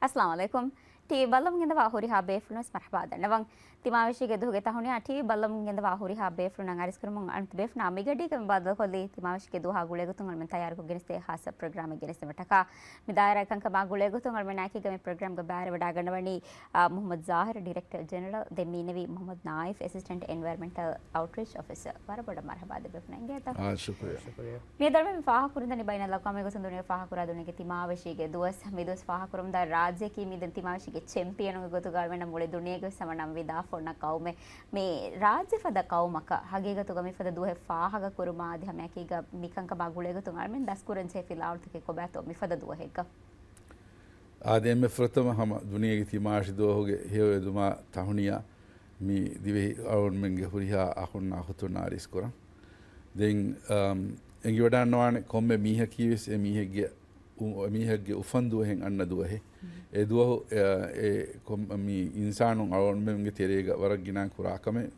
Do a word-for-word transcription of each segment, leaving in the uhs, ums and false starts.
އައްސަލާމު ޢަލައިކުމް. ޓީވީ ބައްލަމުން ގެންދަވާ ހުރިހާ ބޭފުޅުން ވެސް މަރްޙަބާ ދަންނަވަން. ތިމާވެށީގެ ދުވަހުގެ ތަހުނިޔާ ޓީވީ ބައްލަމުން ގެންދަވާ ހުރިހާ ބޭފުޅުންނަށް އަރިސްކުރަމުން އަންތު ބޭފުޅުންނާ މިގަޑީގެ ބައްދަލުކޮށްލީ ތިމާވެށީގެ ދުވަހާ ގުޅޭގޮތުން އަޅުމެން ތައްޔާރުކޮށް ގެނެސްދޭ ޚާއްޞަ ޕްރޮގްރާމެއް ގެނެސްދިނުމަށްޓަކާ. މި ދާއިރާ ކަންކަމާ ގުޅޭގޮތުން އަޅުމެންނާއެކީގަ މި ޕްރޮގްރާމްގެ ބައިވެރިވެވަޑައިގަންނަވަނީ، އާ، މުޙައްމަދު ޒާހިރު، ޑިރެކްޓަރ ޖެނެރަލް، ދެން މީނަވީ މުޙައްމަދު ނާއިފް، އެސިސްޓެންޓް އެންވަޔަރމެންޓަލް އައުޓްރީޗް އޮފިސަރ. ވަރަށް ބޮޑަށް މަރްޙަބާ ދެ ބޭފުޅުންނަށް އިނގޭތަ؟ އާ، ޝުކުރިއްޔާ. ޝުކުރިއްޔާ. މިއަދު އަޅުމެން ފާހަގަކުރަންދަނީ ބައިނަލްއަޤްވާމީ ގޮތުން ދުނިޔެ ފާހަގަކުރާ ދުނިޔޭގެ ތިމާވެށީގެ ދުވަސް. މި ދުވަސް ފާހަގަކުރަމުންދާ ރާއްޖެއަކީ މި ދެން ތިމާވެށީގެ ޗެމްޕިއަނުގެ ގޮތުގަ އަޅުމެންނަށް މުޅި ދުނިޔޭގެ ވެސް ހަމަ ނަން ވިދާ ފޮންނަ ޤައުމެއް. މި ރާއްޖެ ފަދަ ޤައުމަކަށް ހަގީގަތުގަ މިފަދަ ދުވަހެއް ފާހަގަކުރުމާ އަދި ހަމައެކީގަ މިކަންކަމާ ގުޅޭގޮތުން އަޅުމެން ދަސްކުރަންޖެހޭ ފިލާވަޅުތަކެއް ކޮބާތޯ މިފަދަ ދުވަހެއްގަ؟ އާދެ، އެންމެ ފުރަތަމަ ހަމަ ދުނިޔޭގެ ތިމާވެށި ދުވަހުގެ ހެޔޮއެދުމާ ތަހުނިޔާ މި ދިވެހި އަޅުގަނޑުމެންގެ ހުރިހާ އަޚުންނާ އަޚުތުންނާ އަރިސްކުރަން. ދެން، އަމް، އެނގިވަޑާންނަވާނެ ކޮންމެ މީހަކީވެސް އެ މީހެއްގެ އު-، އެ މީހެއްގެ އުފަންދުވަހެއް އަންނަ ދުވަހެއް. އެ ދުވަހު، އެ، އެ ކޮން-، މި އިންސާނުން އަޅުގަނޑުމެންގެ ތެރޭގަ ވަރަށް ގިނަ ކުރާ ކަމެއް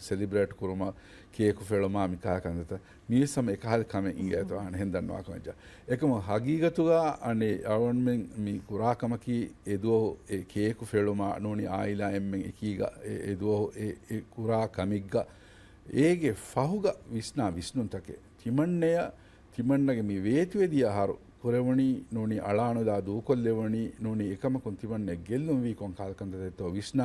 ސެލިބްރޭޓް ކުރުމަށް، ކޭކު ފެޅުމާ މިކަހަލަ ކަންތައްތައް. މީވެސް ހަމަ އެކަހަލަ ކަމެއް އިނގޭތޯ އަނެއްހެން ދަންނަވާކަމަށް. އެކަމު ހަގީގަތުގަ އަނެއް އަޅުގަނޑުމެން މި ކުރާ ކަމަކީ އެ ދުވަހު އެ ކޭކު ފެޅުމާ ނޫނީ އާއިލާ އެންމެން އެކީގަ އެ، އެ ދުވަހު އެ، އެ ކުރާ ކަމެއްގަ އޭގެ ފަހުގަ ވިސްނާ ވިސްނުންތަކެއް. ތިމަންނަޔަށް، ތިމަންނަގެ މި ވޭތުވެދިޔަ އަހަރު ކުރެވުނީ ނޫނީ އަޅާނުލާ ދޫކޮށްލެވުނީ ނޫނީ އެކަމަކުން ތިމަންނަ ގެއްލުން ވީ ކޮން ކަހަލަ ކަންތައްތޯ ވިސްނާ،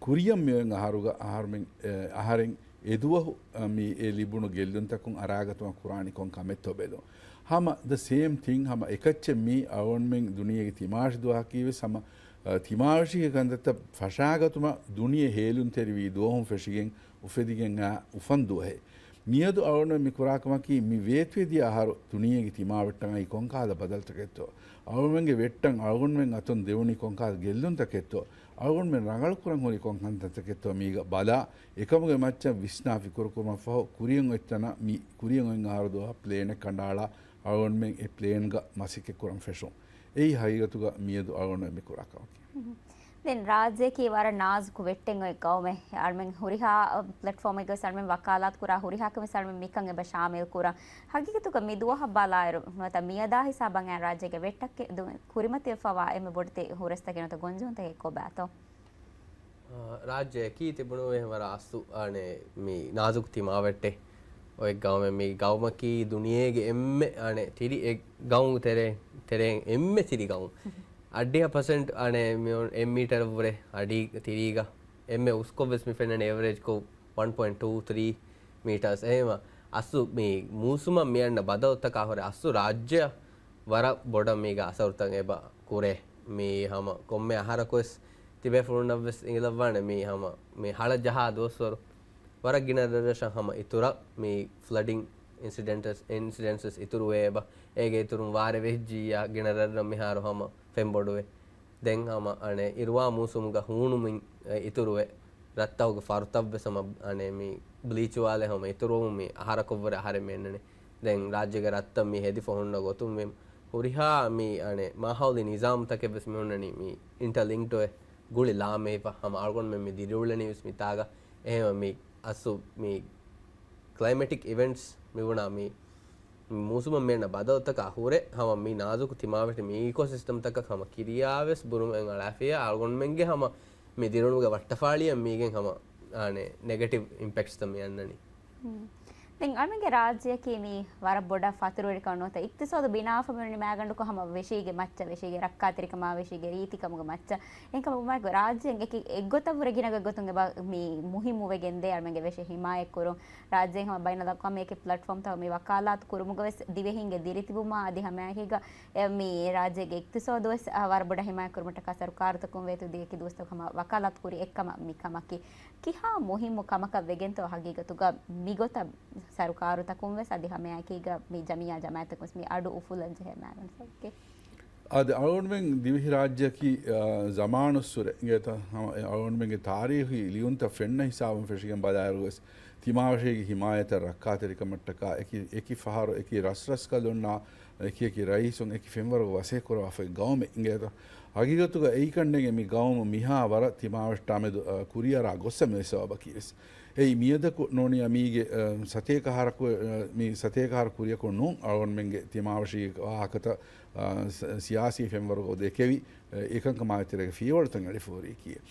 ކުރިޔަށް މިއޮތް އަހަރުގަ އަހަރުމެން، އެ، އަހަރެން އެ ދުވަހު، އަ، މި އެ ލިބުނު ގެއްލުންތަކުން އަރާގަތުމަށް ކުރާނީ ކޮން ކަމެއްތޯ ބެލުން. ހަމަ ދަ ސޭމް ތިން، ހަމަ އެކައްޗެއް މީ އަޅުގަނޑުމެން ދުނިޔޭގެ ތިމާވެށި ދުވަހަކީވެސް ހަމަ، އަ، ތިމާވެށީގެ ކަންތައްތައް ފަށާގަތުމަށް ދުނިޔެ ހޭލުންތެރިވީ ދުވަހުން ފެށިގެން އުފެދިގެން އާ އުފަން ދުވަހެއް. މިއަދު އަޅުގަނޑުމެން މި ކުރާ ކަމަކީ މި ވޭތުވެދިޔަ އަހަރު ދުނިޔޭގެ ތިމާވެއްޓަން އައި ކޮންކަހަލަ ބަދަލުތަކެއްތޯ؟ އަޅުގަނޑުމެންގެ ވެއްޓަން އަޅުގަނޑުމެން އަތުން ދެވުނީ ކޮންކަހަލަ ގެއްލުންތަކެއްތޯ؟ އަޅުގަނޑުމެން ރަނގަޅު ކުރަން ހުރީ ކޮން ކަންތައްތަކެއްތޯ މީގަ ބަލާ، އެކަމުގެ މައްޗަށް ވިސްނާ ފިކުރު ކުރުމަށްފަހު ކުރިޔަށް އޮތް ތަނަށް މި ކުރިޔަށް އޮތް އަހަރު ދުވަހަށް ޕްލޭނެއް ކަނޑައަޅާ، އަޅުގަނޑުމެން އެ ޕްލޭންގަ މަސައްކަތް ކުރަން ފެށުން. އެއީ ހަގީގަތުގަ މިއަދު އަޅުގަނޑުމެން މި ކުރާ ކަމަކީ. ދެން ރާއްޖެއަކީ ވަރަށް ނާޒުކު ވެއްޓެއް އޮތް ގައުމެއް. އަޅުމެން ހުރިހާ ޕްލެޓްފޯމެއްގަ ވެސް އަޅުމެން ވަކާލާތު ކުރާ ހުރިހާ ކަމެއް ވެސް އަޅުމެން މިކަން އެބަ ޝާމިލް ކުރަން. ހަގީގަތުގަ މި ދުވަހަށް ބަލާއިރު، ނުވަތަ މިއަދާ ހިސާބަށް އައި ރާއްޖޭގެ ވެއްޓަށް ދު-، ކުރިމަތިވެފަވާ އެންމެ ބޮޑެތި ހުރަސްތަކެއް ނުވަތަ ގޮންޖެހުންތަކެއް ކޮބާތޯ؟ އާ، ރާއްޖެއަކީ ތިބުނު އެހެން ވަރަށް އަސްލު، އާނެ، މި ނާޒުކު ތިމާވެއްޓެއް އޮތް ގައުމެއް. މި ގައުމަކީ ދުނިޔޭގެ އެންމެ، އާނެ، ތިރި އެއް ގައުމު ތެރޭ، ތެރޭން އެންމެ ތިރި ގައުމު. އަށްޑިހަ ޕަސެންޓް، އާނެ، މި އެއް މީޓަރަށްވުރެ އަޑީ ތިރީގަ އެންމެ އުސްކޮށްވެސް މި ފެންނަނީ އެވަރޭޖްކޮށް ވަން ޕޮއިންޓް ޓޫ ތްރީ މީޓާސް. އެހެންވީމަ އަސްލު މި މޫސުމަށް މި އަންނަ ބަދަލުތަކާ ހުރެ އަސްލު ރާއްޖެއަށް ވަރަށް ބޮޑަށް މީގަ އަސަރުތައް އެބަ ކުރޭ. މީ ހަމަ ކޮންމެ އަހަރަކުވެސް ތިބޭފުޅުންނަށްވެސް އިނގިލައްވާނެ މީ ހަމަ މި ހަޅަ ޖަހާ ދުވަސްވަރު ވަރަށް ގިނަ ރަށްރަށަށް ހަމަ އިތުރަށް މި ފްލަޑިން އިންސިޑެންޓަސް، އިންސިޑެންސަސް އިތުރުވޭ އެބަ. އޭގެ އިތުރުން ވާރޭ ވެހިއްޖިއްޔާ ގިނަ ރަށްރަށް މިހާރު ހަމަ ފެންބޮޑުވޭ. ދެން ހަމަ އަނެއް އިރުވާ މޫސުމުގަ ހޫނުމިން އިތުރުވެ، ރަށްތަކުގެ ފަރުތައްވެސް ހަމަ އަނެއް މި ބްލީޗުވާލެ ހަމަ އިތުރުވަމުން މި އަހަރަކަށްވުރެ އަހަރެއް މި އަންނަނީ. ދެން ރާއްޖޭގެ ރަށްތައް މި ހެދިފަ ހުންނަ ގޮތުން މި ހުރިހާ މި އަނެއް މާހައުލީ ނިޒާމްތަކެއްވެސް މި ހުންނަނީ މި އިންޓަލިންކްޑްވެ ގުޅި ލާމެހިފަ ހަމަ އަޅުގަނޑުމެން މި ދިރިއުޅެނީވެސް މިތާގަ. އެހެންވެ މި އަސްލު މި ކްލައިމެޓިކް އިވެންޓްސް މި ބުނާ މި މޫސުމަށް މި އަންނަ ބަދަލުތަކާ ހުރެ ހަމަ މި ނާޒުކު ތިމާވެށި މި އީކޯސިސްޓަމްތަކަށް ހަމަ ކިރިޔާވެސް ބުރުމައިން އަޅާފިޔާ އަޅުގަނޑުމެންގެ ހަމަ މި ދިރިއުޅުމުގެ ވައްޓަފާޅިއަށް މީގެން ހަމަ އާނެ ނެގެޓިވް އިމްޕެކްޓްސްތައް މި އަންނަނީ. ހުން. ދެން އަޅުމެންގެ ރާއްޖެއަކީ މީ ވަރަށް ބޮޑަށް ފަތުރުވެރިކަމަށް ނުވަތަ އިޤްތިޞާދު ބިނާވެފަ މި މައިގަނޑަކު ހަމަ ވެށީގެ މައްޗަށް، ވެށީގެ ރައްކާތެރިކަމާ، ވެށީގެ ރީތިކަމުގެ މައްޗަށް. އެހެންކަމުން އަޅުމެންގެ ރާއްޖޭގެ އެއްގޮތަށްވުރެ ގިނަ ގޮތުން އެބަ މި މުހިއްމުވެގެންދޭ އަޅުމެންގެ ވެށި ހިމާޔަތްކުރުން. ރާއްޖޭގެ ހަމަ ބައިނަލްއަޤްވާމީ އެކި ޕްލެޓްފޯމްތަކުގަ މި ވަކާލާތު ކުރުމުގަވެސް ދިވެހީންގެ ދިރިތިބުމާ އަދި ހަމައެކީގަ އެ މި ރާއްޖޭގެ އިޤްތިޞާދުވެސް، އަ، ވަރަށް ބޮޑަށް ހިމާޔަތްކުރުމަށްޓަކާ ސަރުކާރުތަކުން ވޭތުވެދިޔަކީ ދުވަސްތަކު ހަމަ ވަކާލާތު ކުރި އެއްކަމަށް މި ކަމަކީ. ކިހާ މުހިއްމު ކަމަކަށް ވެގެންތޯ ހަގީގަތުގަ މިގޮތަށް ސަރުކާރުތަކުން ވެސް އަދި ހަމައެކީގަ މި ޖަމިއްޔާ ޖަމާއަތްތަކުން ވެސް މި އަޑު އުފުލަން ޖެހޭ މައިގަނޑުތަކެއް؟ އާދެ، އަޅުގަނޑުމެން ދިވެހި ރާއްޖެއަކީ، އާ، ޒަމާނުއްސުރެ އިނގޭތަ، ހަމަ އަޅުގަނޑުމެންގެ ތާރީޚީ ލިޔުންތައް ފެންނަ ހިސާބުން ފެށިގެން ބަލާއިރުވެސް، ތިމާވެށީގެ ހިމާޔަތަށް ރައްކާތެރިކަމަށްޓަކާ އެކި، އެކި ފަހަރު އެކި ރަސްރަސްކަލުންނާ އެކި އެކި ރައީސުން އެކި ފެންވަރުގަ ވަސޭކުރަވާފައި ގައުމެއް އިނގޭތަ؟ ހަގީގަތުގަ އެއީކަންނޭނގެ މި ގައުމު މިހާ ވަރަށް ތިމާވެށި ތާމެދު، އަ، ކުރިއަރާ ގޮއްސަ މި ސަބަބަކީވެސް. އެއީ މިއަދަކު ނޫނީ މީގެ، އަ، ސަތޭކަ އަހަރަކު، އަ، މި ސަތޭކަ އަހަރަ ކުރިއަކުން ނޫން އަޅުގަނޑުމެންގެ ތިމާވެށީގެ ވާހަކަތައް، އަ، ސ-، ސިޔާސީ ފެންވަރުގަ ދެކެވި، އަ، އެކަންކަމާ ތެރޭގަ ފިޔަވަޅުތައް އެޅިފަ ހުރީކީއެއް.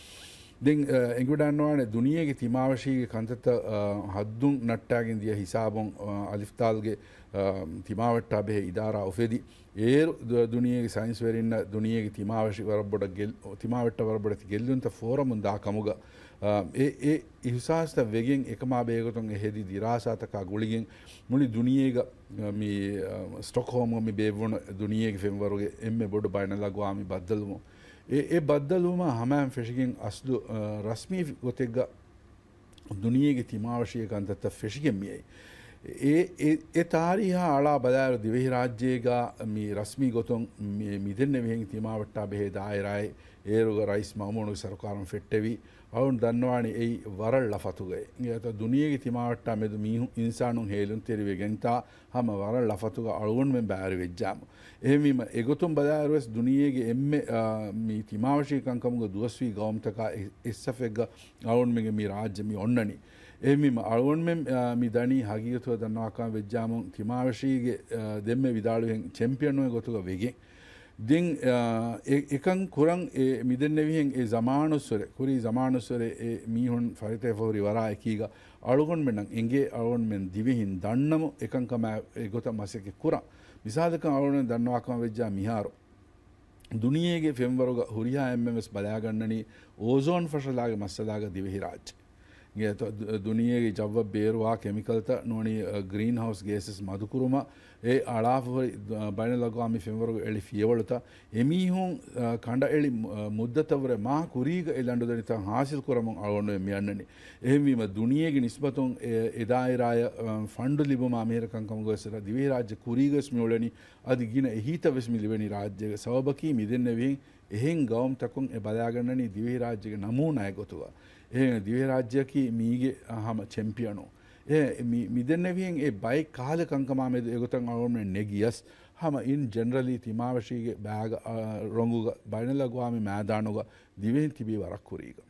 ދެން، އަ، އެނގިވަޑައިގަންނަވާނެ ދުނިޔޭގެ ތިމާވެށީގެ ކަންތައްތައް، އަ، ހައްދުން ނައްޓާގެން ދިޔަ ހިސާބުން، އަ، އަލިފްދާލްގެ، އަ، ތިމާވެއްޓާ ބެހޭ އިދާރާ އުފެދި، އޭރު ދު-، ދުނިޔޭގެ ސައިންސްވެރިންނަށް ދުނިޔޭގެ ތިމާވެށި ވަރަށް ބޮޑަށް ގެއްލު-، ތިމާވެއްޓަށް ވަރަށް ބޮޑެތި ގެއްލުންތައް ފޯރަމުން ދާ ކަމުގަ، އަ، އެ، އެ އިހުސާސްތައް ވެގެން އެކަމާ ބެހޭގޮތުން އެ ހެދި ދިރާސާތަކާ ގުޅިގެން މުޅި ދުނިޔޭގަ، އަ، މި، އަ، ސްޓޮކްހޯމްގަ މި ބޭއްވުނު ދުނިޔޭގެ ފެންވަރުގެ އެންމެ ބޮޑު ބައިނަލްއަގްވާމީ ބައްދަލުވުން. އެ، އެ ބައްދަލުވުމާ ހަމައިން ފެށިގެން އަސްލު، އަ، ރަސްމީ ގޮތެއްގަ ދުނިޔޭގެ ތިމާވެށީގެ ކަންތައްތައް ފެށިގެން މިއައީ. އެ، އެ، އެ ތާރީހާ އަޅާ ބަލާއިރު ދިވެހިރާއްޖޭގަ މި ރަސްމީ ގޮތުން މި، މިދެންނެވިހެން ތިމާވެއްޓާ ބެހޭ ދާއިރާއެއް އޭރުގަ ރައީސް މައުމޫނުގެ ސަރުކާރުން ފެއްޓެވި. އަޅުން ދަންނަވާނީ އެއީ ވަރަށް ޅަފަތުގައި. އިނގޭތޯ ދުނިޔޭގެ ތިމާވެއްޓާ މެދު މީހުން އިންސާނުން ހޭލުންތެރިވެގެންތާ ހަމަ ވަރަށް ޅަފަތުގަ އަޅުގަނޑުމެން ބައިވެރިވެއްޖާމު. އެހެންވީމަ، އެގޮތުން ބަލާއިރުވެސް ދުނިޔޭގެ އެންމެ، އާ، މި ތިމާވެށީ ކަންކަމުގަ ދުވަސްވީ ގައުމުތަކާ އެ-، އެއްސަފެއްގަ އަޅުގަނޑުމެންގެ މި ރާއްޖެ މި އޮންނަނީ. އެހެންވީމަ، އަޅުގަނޑުމެން، އާ، މި ދަނީ ހަގީގަތުގަ ދަންނަވާކަމަށް ވެއްޖާމު، ތިމާވެށީގެ، އާ، ދެންމެ ވިދާޅުވިހެން ޗެމްޕިއަނުގެ ގޮތުގަ ވެގެން. ދެން، އާ، އެ-، އެކަން ކުރަން އެ މިދެންނެވިހެން އެ ޒަމާނުއްސުރެ، ކުރީ ޒަމާނުއްސުރެ އެ މީހުން ފަރިތަވެފަ ހުރި ވަރާ އެކީގަ އަޅުގަނޑުމެންނަށް އެނގޭ އަޅުގަނޑުމެން ދިވެހިން ދަންނަމު އެކަންކަމާ އެގޮތަށް މަސައްކަތް ކުރަން. މިސާލަކަށް އަޅުގަނޑުމެން ދަންނަވާކަމަށް ވެއްޖާ މިހާރު ދުނިޔޭގެ ފެންވަރުގަ ހުރިހާ އެންމެން ވެސް ބަލާގަންނަނީ އޯޒޯން ފަށަލާގެ މައްސަލާގަ ދިވެހިރާއްޖެ. އިނގޭތޯ ދު-، ދުނިޔޭގެ ޖައްވަށް ބޭރުވާ ކެމިކަލްތައް ނޫނީ، އަ، ގްރީންހައުސް ގޭސަސް މަދުކުރުމަށް އެ އަޅާފަ ހުރި، އަ، ބައިނަލްއަގްވާމީ ފެންވަރުގަ އެޅި ފިޔަވަޅުތައް އެމީހުން، އަ، ކަނޑައެޅި މު-، އަ، މުއްދަތަށްވުރެ މާ ކުރީގަ އެ ލަނޑުދަނޑިތައް ހާސިލް ކުރަމުން އަޅުގަނޑުމެން މިއަންނަނީ. އެހެންވީމަ، ދުނިޔޭގެ ނިސްބަތުން އެ، އެ ދާއިރާއަށް، އަ، ފަންޑު ލިބުމާ މިހިރަ ކަންކަމުގަވެސް ދިވެހިރާއްޖެ ކުރީގަވެސް މިއުޅެނީ އަދި ގިނަ އެހީތައްވެސް މި ލިބެނީ ރާއްޖޭގަ. ސަބަބަކީ މިދެންނެވިހެން އެހެން ގައުމުތަކުން އެ ބަލާގަންނަނީ ދިވެހިރާއްޖޭގެ ނަމޫނާއެއް ގޮތުގަ. އެހެން ދިވެހިރާއްޖެއަކީ މީގެ، އަ، ހަމަ ޗެމްޕިއަނު. އެ މި-، މިދެންނެވިހެން އެ ބައެއް ކަހަލަ ކަންކަމާ މެދު އެގޮތަށް އަޅުގަނޑުމެން ނެގިޔަސް، ހަމަ އިން ޖެނެރަލީ ތިމާވެށީގެ ބައިގަ، އަ، ރޮނގުގަ ބައިނަލްއަގްވާމީ މައިދާނުގަ ދިވެހިން ތިބީ ވަރަށް ކުރީގަ.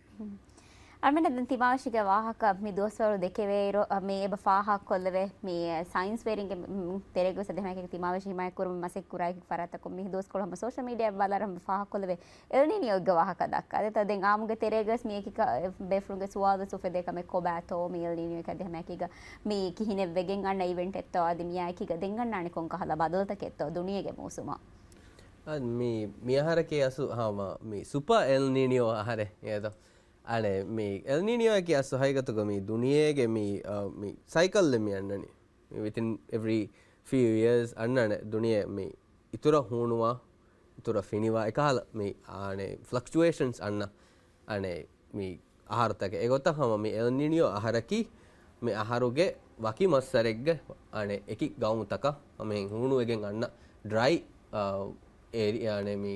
އަޅުމެންނަށް ދެން ތިމާވެށީގެ ވާހަކަ މި ދުވަސްވަރު ދެކެވޭއިރު، މި އެބަ ފާހަގަކޮށްލެވޭ، މި ސައިންސްވެރިންގެ ތެރޭގަވެސް އެ ދެމާކެ ތިމާވެށި ހިމާޔަތްކުރުމަށް މަސައްކަތް ކުރާ ފަރާތްތަކުން މި ދުވަސްކޮޅު ހަމަ ސޯޝަލް މީޑިއާ ބަލާއިރު ހަމަ ފާހަގަކޮށްލެވޭ އެލް ނީނިއޯގެ ވާހަކަ ދައްކާ. އަދި ދެން އާއްމުގެ ތެރޭގަވެސް މި އެކި ބޭފުޅުންގެ ސުވާލު އުފެދޭ ކަމެއް ކޮބާތޯ މި އެލް ނީނިއޯ އެކަ ދެމާކީގަ މި ކިހިނެއް ވެގެން އަންނަ އިވެންޓެއްތޯ އަދި މިއާއެކީގަ ދެން އަންނާނެ ކޮން ކަހަލަ ބަދަލުތަކެއްތޯ ދުނިޔޭގެ މޫސުމަށް؟ އަދި މި، މި އަހަރަކީ އަސްލު ހަމަ މި ސުޕަ އެލް ނީނިއޯ އަހަރެއް އޭތޯ. އަނެ މި އެލް ނީނިއޯއަކީ އަސްލު ހަގީގަތުގަ މި ދުނިޔޭގެ މި، އަ، މި ސައިކަލްއެއް މި އަންނަނީ. މި within every few years އަންނާނެ ދުނިޔެ މި އިތުރަށް ހޫނުވާ، އިތުރަށް ފިނިވާ، އެކަހަލަ މި އަނެ ފްލަކްޗުއޭޝަންސް އަންނަ އަނެ މި އަހަރުތަކެއް. އެގޮތަށް ހަމަ މި އެލް ނީނިއޯ އަހަރަކީ މި އަހަރުގެ ވަކި މައްސަރެއްގެ އަނެ އެކި ގައުމުތަކަށް ހަމައެހެން ހޫނުވެގެން އަންނަ ޑްރައި، އަ، އޭރިއާ އަނެ މި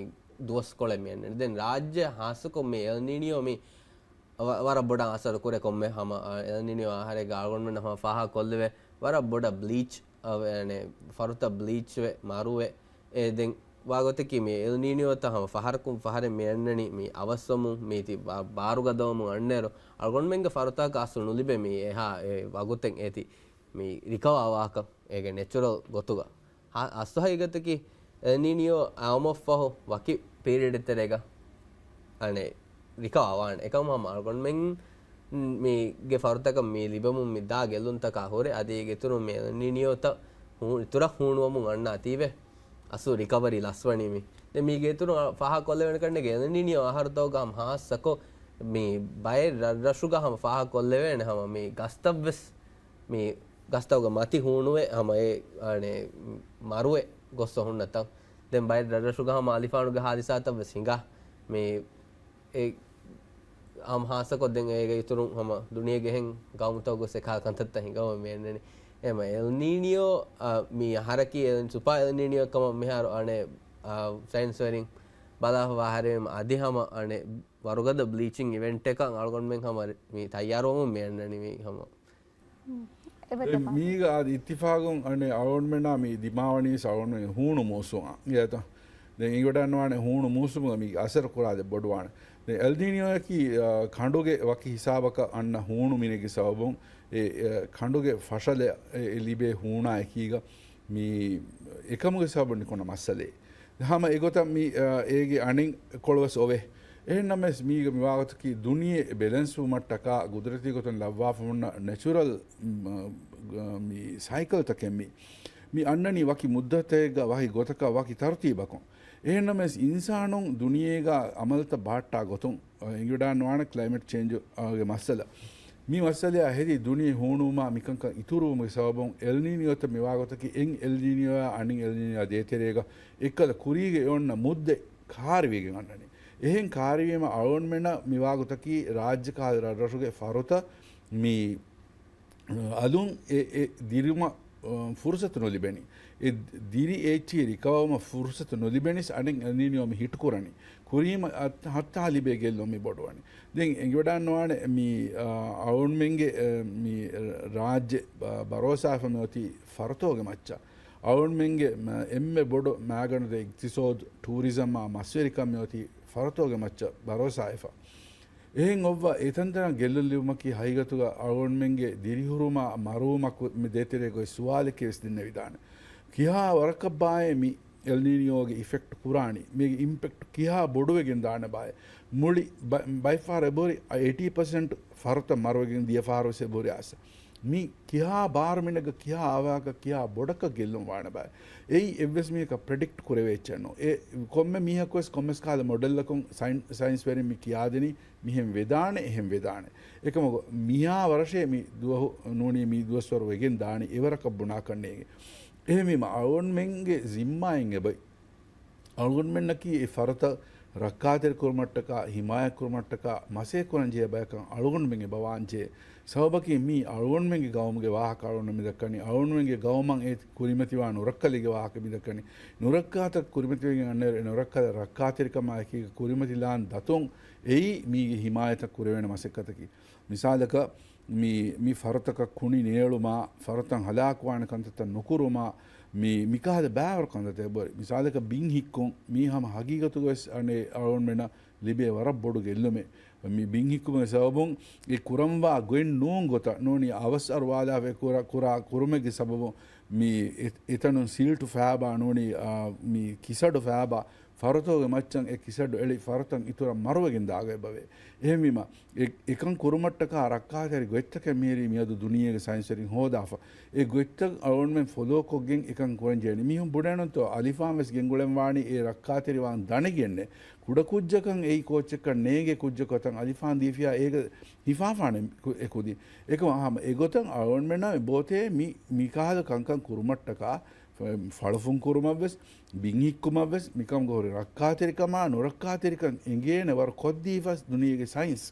ދުވަސްކޮޅެއް މި އަންނަނީ. ދެން ރާއްޖެ ހާއްސަކޮށް މި އެލް ނީނިއޯ މި ވަ-، ވަރަށް ބޮޑަށް އަސަރު ކުރޭ ކޮންމެ ހަމަ، އަ، އެލް ނީނިއޯ އަހަރެއްގަ އަޅުގަނޑުމެން ހަމަ ފާހަގަކޮށްލެވޭ ވަރަށް ބޮޑަށް ބްލީޗް، އަ، އަނެ ފަރުތައް ބްލީޗްވެ، މަރުވެ. އެ ދެން ވާގޮތަކީ މި އެލް ނީނިއޯތައް ހަމަ ފަހަރަކުން ފަހަރެއް މި އަންނަނީ މި އަވަސްވަމުން، މީތި ބާ-، ބާރުގަދަވަމުން އަންނައިރު އަޅުގަނޑުމެންގެ ފަރުތަކަށް އަސްލު ނުލިބޭ މި އެހާ އެ ވަގުތެއް އޭތި މި ރިކަވާވާކަން އޭގެ ނެޗުރަލް ގޮތުގަ. ހާ-، އަސްލު ހަގީގަތަކީ އެލް ނީނިއޯ އައުމަށްފަހު ވަކި ޕީރިއަޑެއް ތެރޭގަ އަނެ ރިކަވާވާނެ. އެކަމު ހަމަ އަޅުގަނޑުމެން މީގެ ފަރުތަކަށް މި ލިބެމުން މި ދާ ގެއްލުންތަކާ ހުރެ، އަދި އޭގެ އިތުރުން މި އެލް ނީނިއޯތައް ހޫ-، އިތުރަށް ހޫނުވަމުން އަންނާތީވެ އަސްލު ރިކަވަރީ ލަސްވަނީ މި. ދެން މީގެ އިތުރުން އަ-، ފާހަގަކޮށްލެވޭނެ ކަންނޭނގެ އެލް ނީނިއޯ އަހަރުތަކުގަ ހަމަ ހާއްސަކޮށް މި ބައެއް ރަށްރަށުގަ ހަމަ ފާހަގަކޮށްލެވޭނެ ހަމަ މި ގަސްތައްވެސް މި ގަސްތަކުގެ މަތި ހޫނުވެ ހަމަ އެ، އަނެ، މަރުވެ ގޮއްސަ ހުންނަ ތަން. ދެން ބައެއް ރަށްރަށުގަ ހަމަ އަލިފާނުގެ ހާދިސާތައް ވެސް ހިނގާ. މި އެ ހަމަ ހާއްސަކޮށް ދެން އޭގެ އިތުރުން ހަމަ ދުނިޔޭގެ އެހެން ގައުމުތަކުގަ އެކަހަލަ ކަންތައްތައް ހިނގަމުން މި އަންނަނީ. އެހެން އެލް ނީނިއޯ، އަ، މި އަހަރަކީ އެލް، ސުޕާ އެލް ނީނިއޯ ކަމަށް މިހާރު އަނެ، އަ، ސައިންސްވެރިން ބަލާފަ ވާހަރެ އަދި ހަމަ އަނެ ވަރުގަދަ ބްލީޗިން އިވެންޓެއް އަޅުގަނޑުމެން ހަމަ މި ތައްޔާރުވަމުން މި އަންނަނީ މި ހަމަ. އެ މީގަ އަދި އިއްތިފާގުން އަނެ އަޅުގަނޑުމެންނާ މި ދިމާވަނީސް އަޅުގަނޑުމެން ހޫނު މޫސުމާ އިނގޭތަ؟ ދެން އިނގިވަޑައިގަންނަވާނެ ހޫނު މޫސުމުގަ މީ އަސަރު ކުރާ ދެ ބޮޑުވާނެ. ދެން އެލް ނީނިއޯއަކީ، އާ، ކަނޑުގެ ވަކި ހިސާބަކަށް އަންނަ ހޫނު މިނެގި ސަބަބުން އެ، އެ، ކަނޑުގެ ފަށަލަ އެ، އެ ލިބޭ ހޫނާ އެކީގަ މި އެކަމުގެ ސަބަބުން ނިކުންނަ މައްސަލައެއް. ހަމަ އެގޮތަށް މި، އާ، އޭގެ އަނެއް ކޮޅުވެސް އޮވޭ. އެހެންނަމަވެސް މީގަ މިވާގޮތަކީ ދުނިޔެ ބެލެންސް ވުމަށްޓަކާ ގުދުރަތީ ގޮތުން ލައްވާފަ ހުންނަ ނެޗުރަލް، މް، މި ސައިކަލްތަކެއް މި، މި އަންނަނީ ވަކި މުއްދަތެއްގަ ވަކި ގޮތަކަށް ވަކި ތަރުތީބަކުން. އެހެންނަމަވެސް އިންސާނުން ދުނިޔޭގަ އަމަލްތައް ބަހައްޓާ ގޮތުން އެނގިވަޑާން ނުވާނެ ކްލައިމެޓް ޗޭންޖު ގެ މައްސަލަ. މި މައްސަލައާ ހެދި ދުނިޔެ ހޫނުވުމާ މިކަންކަން އިތުރުވުމުގެ ސަބަބުން އެލް ނީނިއޯތައް މިވާގޮތަކީ އެއް އެލް ނީނިއޯއާ އަނެއް އެލް ނީނިއޯއާ ދޭތެރޭގަ އެއްކަލަ ކުރީގަ އޮންނަ މުއްދެ ކާރިވެގެން އަންނަނީ. އެހެން ކާރިވީމަ އަޅުގަނޑުމެންނަށް މިވާގޮތަކީ ރާއްޖެ ކަހަލަ ރަށްރަށުގެ ފަރުތައް މި އަލުން އެ، އެ ދިރުމަށް، އަ، ފުރުސަތު ނުލިބެނީ. އެ ދިރި އެއްޗިހި ރިކަވަރުމަށް ފުރުސަތު ނުލިބެނީސް އަނެއް އެލް ނީނިއޯ މި ހިޓް ކުރަނީ. ކުރީމަ އަ، ހައްތާ ލިބޭ ގެއްލުން މި ބޮޑުވަނީ. ދެން އެނގިވަޑާން ނުވާނެ މި، އަ، އަޅުގަނޑުމެންގެ، އެ، މި ރާއްޖެ ބަ، ބަރޯސާފަ މި އޮތީ ފަރުތޯގެ މައްޗަށް. އަޅުގަނޑުމެންގެ މަ، އެންމެ ބޮޑު މާގަނޑު ދޭ އިގްތިސޯދު، ޓޫރިޒަމްއާ މަސްވެރިކަން މި އޮތީ ފަރުތޯގެ މައްޗަށް ބަރޯސާވެފަ. އެހެން އޮއްވާ އެތަންތަނަށް ގެއްލުން ލިބުމަކީ ހަގީގަތުގަ އަޅުގަނޑުމެންގެ ދިރިހުރުމާ މަރުވުމަކު މި ދޭތެރޭ ގޮތް ސުވާލެކޭ ވެސް ދެންނެވިދާނެ. ކިހާ ވަރަކަށް ބާއޭ މި އެލް ނީނިއޯގެ އިފެކްޓް ކުރާނީ؟ މީގެ އިމްޕެކްޓް ކިހާ ބޮޑުވެގެން ދާނެ ބާއޭ؟ މުޅި ބަ، ބައިފަހަރު އެބަހުރި އެއިޓީ ޕަސެންޓް ފަރުތައް މަރުވެގެން ދިޔަ ފަހަރު ވެސް އެބަހުރި އާސަ. މި ކިހާ ބާރު މިނެގަ ކިހާ އަވަހަކަށް ކިހާ ބޮޑަކަށް ގެއްލުން ވާނެ ބާއޭ؟ އެއީ އެއްވެސް މީހަކަށް ޕްރެޑިކްޓް ކުރެވޭ އެއްޗެއް ނޫން. އެ ކޮންމެ މީހަކު ވެސް ކޮންމެސް ކަހަލަ މޮޑެލްއަކުން ސައިން، ސައިންސް ވެރިން މި ކިޔާދިނީ މިހެން ވެދާނެ، އެހެން ވެދާނެ. އެކަމަކު މިހާ ވަރަށޭ މި ދުވަހު ނޫނީ މި ދުވަސްވަރު ވެގެން ދާނީ އެވަރަކަށް ބުނާކަށް ނޭނގެ. އެހެންވީމަ އަޅުގަނޑުމެންގެ ޒިންމާއިން އެބައި. އަޅުގަނޑުމެންނަކީ އެ ފަރުތައް ރައްކާތެރި ކުރުމަށްޓަކާ، ހިމާޔަތް ކުރުމަށްޓަކާ މަސޭ ކުރަން ޖެހޭ ބަޔަކަށް އަޅުގަނޑުމެން އެބަ ވާން ޖެހޭ. ސަބަބަކީ މީ އަޅުގަނޑުމެންގެ ގައުމުގެ ވާހަކަ އަޅުގަނޑު މި ދައްކަނީ. އަޅުގަނޑުމެންގެ ގައުމަށް އެ ކުރިމަތިވާ ނުރައްކަލެއްގެ ވާހަކަ މި ދައްކަނީ. ނުރައްކާތައް ކުރިމަތިވެގެން އަންނައިރު އެ ނުރައްކަލަށް ރައްކާތެރިކަމާ އެކީގަ ކުރިމަތިލާން ދަތުން އެއީ މީގެ ހިމާޔަތަށް ކުރެވޭނެ މަސައްކަތަކީ. މިސާލަކަށް މި، މި ފަރުތަކަށް ކުނި ނޭޅުމާ، ފަރުތައް ހަލާކުވާނެ ކަންތައްތައް ނުކުރުމާ، މި، މިކަހަލަ ބާވަރު ކަންތައްތައް އެބަހުރި. މިސާލަކަށް ބިން ހިއްކުން، މީ ހަމަ ހަގީގަތުގަވެސް އަނެއް އަޅުގަނޑުމެންނަށް ލިބޭ ވަރަށް ބޮޑު ގެއްލުމެއް. މި ބިން ހިއްކުމުގެ ސަބަބުން އެ ކުރަންވާ ގޮތް ނޫން ގޮތަށް ނޫނީ އަވަސް އަރުވާލާފަ ކުރާ، ކުރާ ކުރުމެއްގެ ސަބަބުން މި އެ، އެތަނުން ސީލްޓު ފައިބާ ނޫނީ، އާ، މި ކިސަޑު ފައިބާ ފަރުތޯގެ މައްޗަށް އެ ކިސަޑު އެޅި ފަރުތައް އިތުރަށް މަރުވެގެން ދާގޮތް އެބަވޭ. އެހެންވީމަ، އެ، އެކަން ކުރުމަށްޓަކާ ރައްކާތެރި ގޮތްތަކެއް މިހިރީ މިއަދު ދުނިޔޭގެ ސައިންސްވެރިން ހޯދާފަ. އެ ގޮތްތައް އަޅުގަނޑުމެން ފޮލޯ ކޮށްގެން އެކަން ކުރަން ޖެހެނީ. މީހުން ބުނޭނުންތޯ އަލިފާން ވެސް ގެންގުޅެން ވާނީ އެ ރައްކާތެރިވާން ދަނެގެންނޭ. ކުޑަކުއްޖަކަށް އެއީ ކޯއްޗަކަށް ނޭނގޭ ކުއްޖަކު އޮތަން އަލިފާން ދީފިޔާ އޭގަ ހިފާފާނެ ކު، އެ ކުދިން. އެކަމަ ހަމަ އެގޮތަށް އަޅުގަނޑުމެންނަށް އެބައޮތޭ މި، މިކަހަލަ ކަންކަން ކުރުމަށްޓަކާ ފަޅުފުން ކުރުމަށްވެސް، ބިން ހިއްކުމަށްވެސް، މިކަމުގަ ހުރި ރައްކާތެރިކަމާ ނުރައްކާތެރިކަން އެނގޭނެ ވަރު ކޮށްދީފަސް ދުނިޔޭގެ ސައިންސް.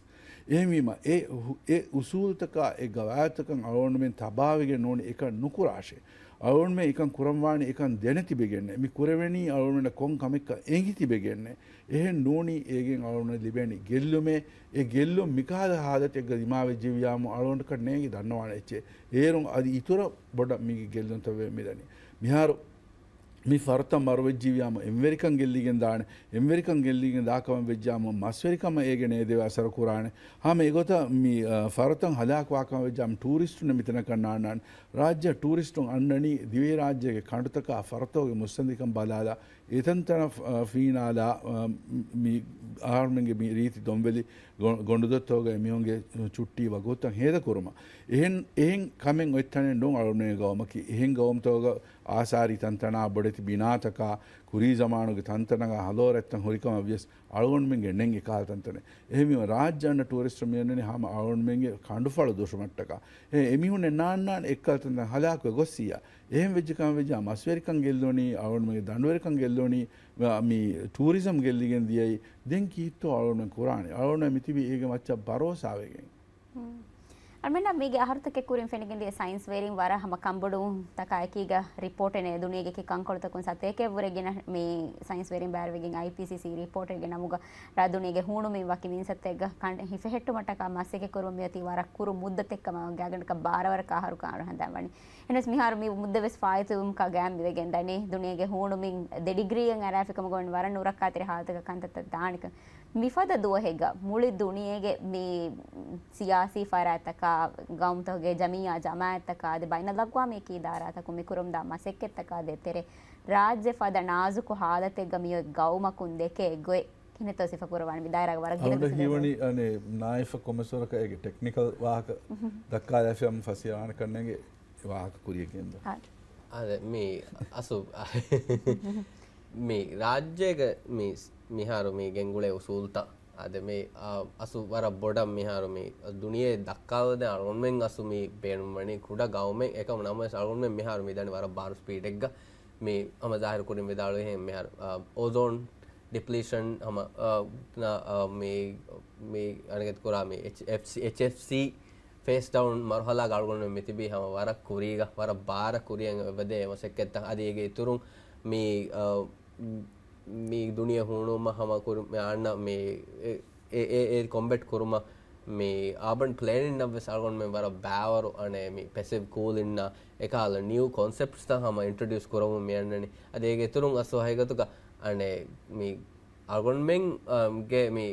އެހެންވީމަ، އެ ހު، އެ އުސޫލުތަކާ، އެ ގަވާއިދުތަކަށް އަޅުގަނޑުމެން ތަބާވެގެން ނޫނީ އެކަން ނުކުރާށޭ. އަޅުގަނޑުމެން އެކަން ކުރަންވާނީ އެކަން ދެނެތިބެގެންނޭ. މި ކުރެވެނީ އަޅުގަނޑުމެންނަށް ކޮން ކަމެއްކަން އެނގިތިބެގެންނޭ. އެހެން ނޫނީ އޭގެން އަޅުގަނޑަށް ލިބޭނީ ގެއްލުމޭ. އެ ގެއްލުން މިކަހަލަ ހާލަތެއްގަ ދިމާވެއްޖެއްޔާމު އަޅުގަނޑަކަށް ނޭނގި ދަންނަވާނެ އެއްޗެއް. އޭރުން އަދި އިތުރަށް ބޮޑަށް މީގެ ގެއްލުންތައް ވެ މިދަނީ. މިހާރު މި ފަރުތައް މަރުވެއްޖިއްޔާމު އެންވެރިކަން ގެއްލިގެން ދާނެ. އެންވެރިކަން ގެއްލިގެން ދާކަމަށް ވެއްޖާމު މަސްވެރިކަމަށް އޭގެ ނޭދެވޭ އަސަރު ކުރާނެ. ހަމަ އެގޮތަށް މި، އަ، ފަރުތައް ހަލާކުވާކަމަށް ވެއްޖާމު ޓޫރިސްޓުންނެއް މިތަނަކަށް ނާންނާނެ. ރާއްޖެ ޓޫރިސްޓުން އަންނަނީ ދިވެހިރާއްޖޭގެ ކަނޑުތަކާ ފަރުތަކުގެ މުއްސަނދިކަން ބަލާލާ، އެތަންތަނަށް، އަ، ފީނާލާ، އަ، މި އަހަރުމެންގެ މި ރީތި ދޮންވެލި ގޮ، ގޮނޑުދޮށްތަކުގައި މީހުންގެ ޗުއްޓީ ވަގުތުތައް ހޭދަކުރުމަށް. އެހެން، އެހެން ކަމެއް އޮތް ތަނެއް ނޫން އަޅުގަނޑުގެ ގައުމަކީ. އެހެން ގައުމުތަކުގަ އާސާރީ ތަންތަނާ ބޮޑެތި ބިނާތަކާ، ކުރީ ޒަމާނުގެ ތަންތަނަކާ ހަލޯރައްތަން ހުރިކަމަށް ވިޔަސް އަޅުގަނޑުމެންގެ ނެން އެކަހަލަ ތަންތަނެއް. އެހެންވީމަ ރާއްޖެ އަންނަ ޓޫރިސްޓު މިއަންނަނީ ހަމަ އަޅުގަނޑުމެންގެ ކަނޑުފަޅު ދުށުމަށްޓަކާ. އެ، އެމީހުންނެއް ނާންނާނެ އެއްކަލަ ތަންތަން ހަލާކުވެ ގޮއްސިއްޔާ. އެހެން ވެއްޖެ ކަމަށް ވެއްޖާ މަސްވެރިކަން ގެއްލުނީ، އަޅުގަނޑުމެންގެ ދަނޑުވެރިކަން ގެއްލުނީ، މި ޓޫރިޒަމް ގެއްލިގެން ދިޔައީ. ދެން ކީއްތޯ އަޅުގަނޑުމެން ކުރާނެ؟ އަޅުގަނޑުމެން މިތިބީ އޭގެ މައްޗަށް ބަރޯސާވެގެން. އަޅުމެންނަށް މީގެ އަހަރުތަކެއް ކުރިން ފެނިގެން ދިޔަ ސައިންސް ވެރިން ވަރަށް ހަމަ ކަންބޮޑުވުންތަކާ އެކީގަ ރިޕޯޓެއް ނޭ ދުނިޔޭގެ ކަންކޮޅުތަކުން ސަތޭކައެއްވުރެ ގިނަ މި ސައިންސް ވެރިން ބައިވެރިވެގެން އައިޕީސީސީ ރިޕޯޓެއްގެ ނަމުގަ ރާ ދުނިޔޭގެ ހޫނުމިން ވަކި މިންސައްތައެއްގަ ކަނޑެއް ހިފެހެއްޓުމަށްޓަކާ މަސައްކަތް ކުރުމަށް މިއޮތީ ވަރަށް ކުރު މުއްދަތެއްކަމަށް ގާގަނޑަކަށް ބާރަވަރަކަށް އަހަރު ކާރު ހަނދާން ވަނީ. އެހެނަސް މިހާރު މި މުއްދަ ވެސް ފާއިތުވުމަކާ ގާތް މިވެގެން ދަނީ ދުނިޔޭގެ ހޫނުމިން ދެ ޑިގްރީއަށް އަރާފިކަމުގަ ވަރަށް ނުރައްކާތެރި ހާލަތަކަށް ކަންތައްތައް ދާނެކަން. މިފަދަ ދުވަހެއްގަ މުޅި ދުނިޔޭގެ މި ސިޔާސީ ފަރާތްތަކާ، ގައުމުތަކުގެ ޖަމިއްޔާ ޖަމާއަތްތަކާ އަދި ބައިނަލްއަގްވާމީ އެކީ އިދާރާތަކުން މި ކުރަމުންދާ މަސައްކަތްތަކާ ދޭތެރޭ، ރާއްޖެ ފަދަ ނާޒުކު ހާލަތެއްގަ މިއޮތް ގައުމަކުން ދެކޭ ގޮތް ކިހިނެއްތޯ ސިފަކުރަވާނެ؟ މި ދާއިރާގަ ވަރަށް ގިނަ އަޅުގަނޑަށް ހީވަނީ، އަނެއް، ނާއިފަށް ކޮންމެސްވަރަކަށް އޭގެ ޓެކްނިކަލް ވާހަކަ ދައްކާލާފި އަމަ ފަސޭހަވާނެ ކަންނޭނގެ ވާހަކަ ކުރިޔަށް ގެންދާ. އާ. އާދެ، މި އަސު، މި ރާއްޖޭގަ މި، މިހާރު މި ގެންގުޅޭ އުސޫލްތައް. އާދެ، މި، އާ، އަސު ވަރަށް ބޮޑަށް މިހާރު މި ދުނިޔެ ދައްކާލަދޭ އަޅުގަނޑުމެން އަސު މި ބޭނުންވަނީ ކުޑަ ގައުމެއް. އެކަމު ނަމަވެސް އަޅުގަނޑުމެން މިހާރު މި ދަނީ ވަރަށް ބާރު ސްޕީޑެއްގަ. މި ހަމަ ޒާހިރު ކުރިން ވިދާޅުވިހެން މިހާރު، އާ، އޯޒޯން ޑިޕްލީޝަން ހަމަ، އާ، ނާ، އާ، މި، މި އަނެގެތު ކުރާ މި އެޗް އެފް ސީ، އެޗް އެފް ސީ ފޭސް ޑައުން މަރުހަލާގަ އަޅުގަނޑުމެން މިތިބީ ހަމަ ވަރަށް ކުރީގަ، ވަރަށް ބާރަށް ކުރިއަށް އެބަދޭ މަސައްކަތްތައް. އަދި އޭގެ އިތުރުން މި، އާ، މި ދުނިޔެ ހޫނުވުމަށް ހަމަ ކުރި، މި އަންނަ މި އެ، އެ، އެ، އެ ކޮމްބެޓް ކުރުމަށް މި އާބަން ޕްލޭނިންއަށް ވެސް އަޅުގަނޑުމެން ވަރަށް ބާވަރު އަނެއް މި ޕެސިވް ކޫލިންއާ އެކަހަލަ ނިއު ކޮންސެޕްޓްސްތައް ހަމަ އިންޓްރޮޑިއުސް ކުރަމުން މި އަންނަނީ. އަދި އޭގެ އިތުރުން އަސް ހަގީގަތުގަ އަނެއް މި އަޅުގަނޑުމެން، އަ، ގެ މި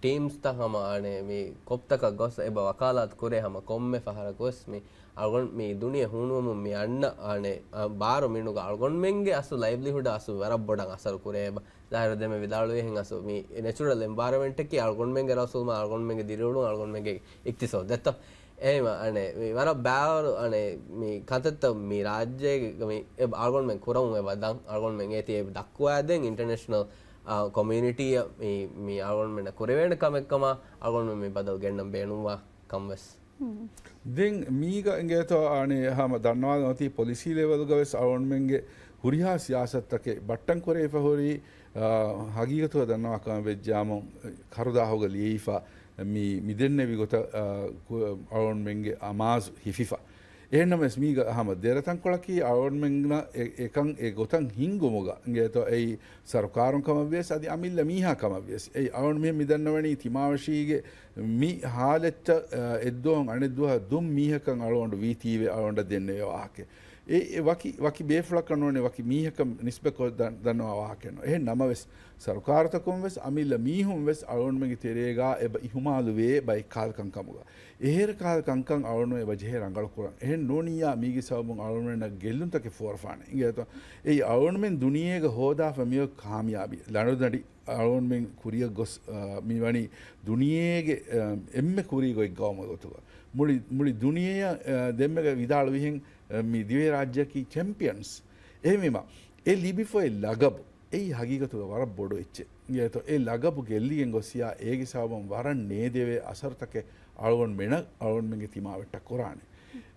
ޓީމްސްތައް ހަމަ އަނެއް މި ކޮޕްތަކަށް ގޮސް އެބަ ވަކާލާތު ކުރޭ ހަމަ ކޮންމެ ފަހަރަކު ވެސް މި އަޅުގަނޑު މި ދުނިޔެ ހޫނުވަމުން މި އަންނަ އަނެއް، އަ، ބާރު މިނުގަ އަޅުގަނޑުމެންގެ އަސްލު ލައިވްލިހުޑަށް އަސްލު ވަރަށް ބޮޑަށް އަސަރު ކުރޭ އެބަ. ޒާހިރު ދެމެ ވިދާޅުވިހެން އަސްލު މި ނެޗުރަލް އެންވަޔަރަމެންޓަކީ އަޅުގަނޑުމެންގެ ރަސޫލުމާ އަޅުގަނޑުމެންގެ ދިރިއުޅުން އަޅުގަނޑުމެންގެ އިޤްތިޞާދު ދެއްތޯ. އެހެންވީމަ އަނެއް މި ވަރަށް ބާރު އަނެއް މި ކަންތައްތައް މި ރާއްޖޭގެ މި އެ އަޅުގަނޑުމެން ކުރަމުން އެބަ ދަން އަޅުގަނޑުމެން އޭތި އެ ދައްކުވާދޭން އިންޓަރނޭޝަނަލް، އާ، ކޮމިއުނިޓީއަށް މި، މި އަޅުގަނޑުމެންނަށް ކުރެވޭނެ ކަމެއް ކަމަށް އަޅުގަނޑުމެން މި ބަދަލު ގެންނަން ބޭނުންވާ ކަންވެސް. ދެން މީގަ އިނގޭތޯ އަނެއް ހަމަ ދަންނަވާލަން އޮތީ ޕޮލިސީ ލެވެލްގަ ވެސް އަޅުގަނޑުމެންގެ ހުރިހާ ސިޔާސަތުތަކެއް ބައްޓަން ކުރެވިފަ ހުރީ، އާ، ހަގީގަތުގަ ދަންނަވާ ކަމަށް ވެއްޖާމު ކަރުދާހުގަ ލިޔެވިފަ މި، މި ދެންނެވި ގޮތަށް، އާ، ކު-، އަޅުގަނޑުމެންގެ އަމާޒު ހިފިފަ. އެހެންނަމަވެސް މީގަ ހަމަ ދެރަ ތަންކޮޅަކީ އަޅުގަނޑުމެންނަށް އެ، އެކަން އެ ގޮތަށް ހިންގުމުގަ އިނގޭތޯ އެއީ ސަރުކާރުން ކަމަށް ވިޔަސް އަދި އަމިއްލަ މީހާ ކަމަށް ވިޔަސް. އެއީ އަޅުގަނޑު މިހެން މި ދަންނަވަނީ ތިމާވެށީގެ މި ހާލަތްތައް، އާ، އެއްދުވަހުން އަނެއްދުވަހަށް ދުން މީހަކަށް އަޅުގަނޑު ވީތީވެ އަޅުގަނޑަށް ދެންނެވޭ ވާހަކަ. އެ، އެ ވަކި، ވަކި ބޭފުޅަކަށް ނޫނީ ވަކި މީހަކަށް ނިސްބަތްކޮށް ދަން-، ދަންނަވާ ވާހަކައެއް ނޫން. އެހެން ނަމަވެސް، ސަރުކާރުތަކުން ވެސް އަމިއްލަ މީހުން ވެސް އަޅުގަނޑުމެންގެ ތެރޭގާ އެބަ އިހުމާލުވޭ ބައެއް ކަހަލަ ކަންކަމުގަ. އެހެރަ ކަހަލަ ކަންކަން އަޅުގަނޑު އެބަ ޖެހޭ ރަނގަޅު ކުރަން. އެހެން ނޫނިއްޔާ މީގެ ސަބަބުން އަޅުގަނޑުމެންނަށް ގެއްލުންތަކެއް ފޯރުފާނެ. އިނގޭތޯ؟ އެއީ އަޅުގަނޑުމެން ދުނިޔޭގަ ހޯދާފަ މިއޮތް ކާމިޔާބީ. ލަނޑުދަނޑި އަޅުގަނޑުމެން ކުރިއަށް ގޮސް، އާ، މިވަނީ ދުނިޔޭގެ، އާ، އެންމެ ކުރީ ގޮތް ގައުމުގެ ގޮތުގަ. މުޅި، މުޅި ދުނިޔެއަށް، އާ، ދެންމެގަ ވިދާޅުވިހެން، އާ، މި ދިވެހިރާއްޖެއަކީ ޗެމްޕިއަންސް. އެހެންވީމަ، އެ ލިބިފައި ލަގަބު އެއީ ހަގީގަތުގަ ވަރަށް ބޮޑު އެއްޗެއް. އިނގޭތޯ، އެ ލަގަބު ގެއްލިގެން ގޮސްޔާ އޭގެ ސަބަބުން ވަރަށް ނޭދެވޭ އަސަރުތަކެއް އަޅުގަނޑުމެނަށް، އަޅުގަނޑުމެންގެ ތިމާވެއްޓަށް ކުރާނެ.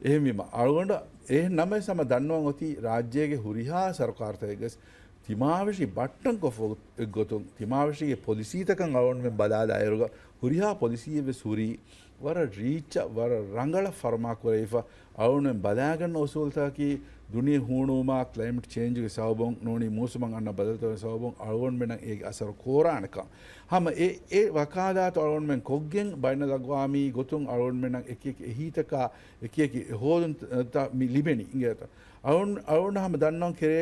އެހެންވީމަ، އަޅުގަނޑަށް އެހެން ނަމަވެސް ހަމަ ދަންނަވަން އޮތީ ރާއްޖޭގެ ހުރިހާ ސަރުކާރުތަކެއްގަސް ތިމާވެށި ބައްޓަން ކޮށްފަ އޮތްގޮތުން، ތިމާވެށީގެ ޕޮލިސީތަކަށް އަޅުގަނޑުމެން ބަލާލާއިރުގަ ހުރިހާ ޕޮލިސީއެއްވެސް ހުރީ ވަރަށް ރީއްޗަށް، ވަރަށް ރަނގަޅަށް ފަރުމާ ކުރެވިފަ. އަޅުގަނޑުމެން ބަލާގަންނަ އުސޫލުތަކަކީ ދުނިޔެ ހޫނުވުމާ، ކްލައިމެޓް ޗޭންޖުގެ ސަބަބުން ނޫނީ މޫސުމަށް އަންނަ ބަދަލުތަކުގެ ސަބަބުން އަޅުގަނޑުމެންނަށް އޭގެ އަސަރު ކޯރާނެކަން. ހަމަ އެ، އެ ވަކާލާތު އަޅުގަނޑުމެން ކޮށްގެން ބައިނަލްއަގްވާމީ ގޮތުން އަޅުގަނޑުމެންނަށް އެކި އެކި އެހީތަކާ، އެކި އެކި އެހޯދުންތައް މި ލިބެނީ އިނގޭތަ؟ އަޅުން، އަޅުން ހަމަ ދަންނަވަން ކެރޭ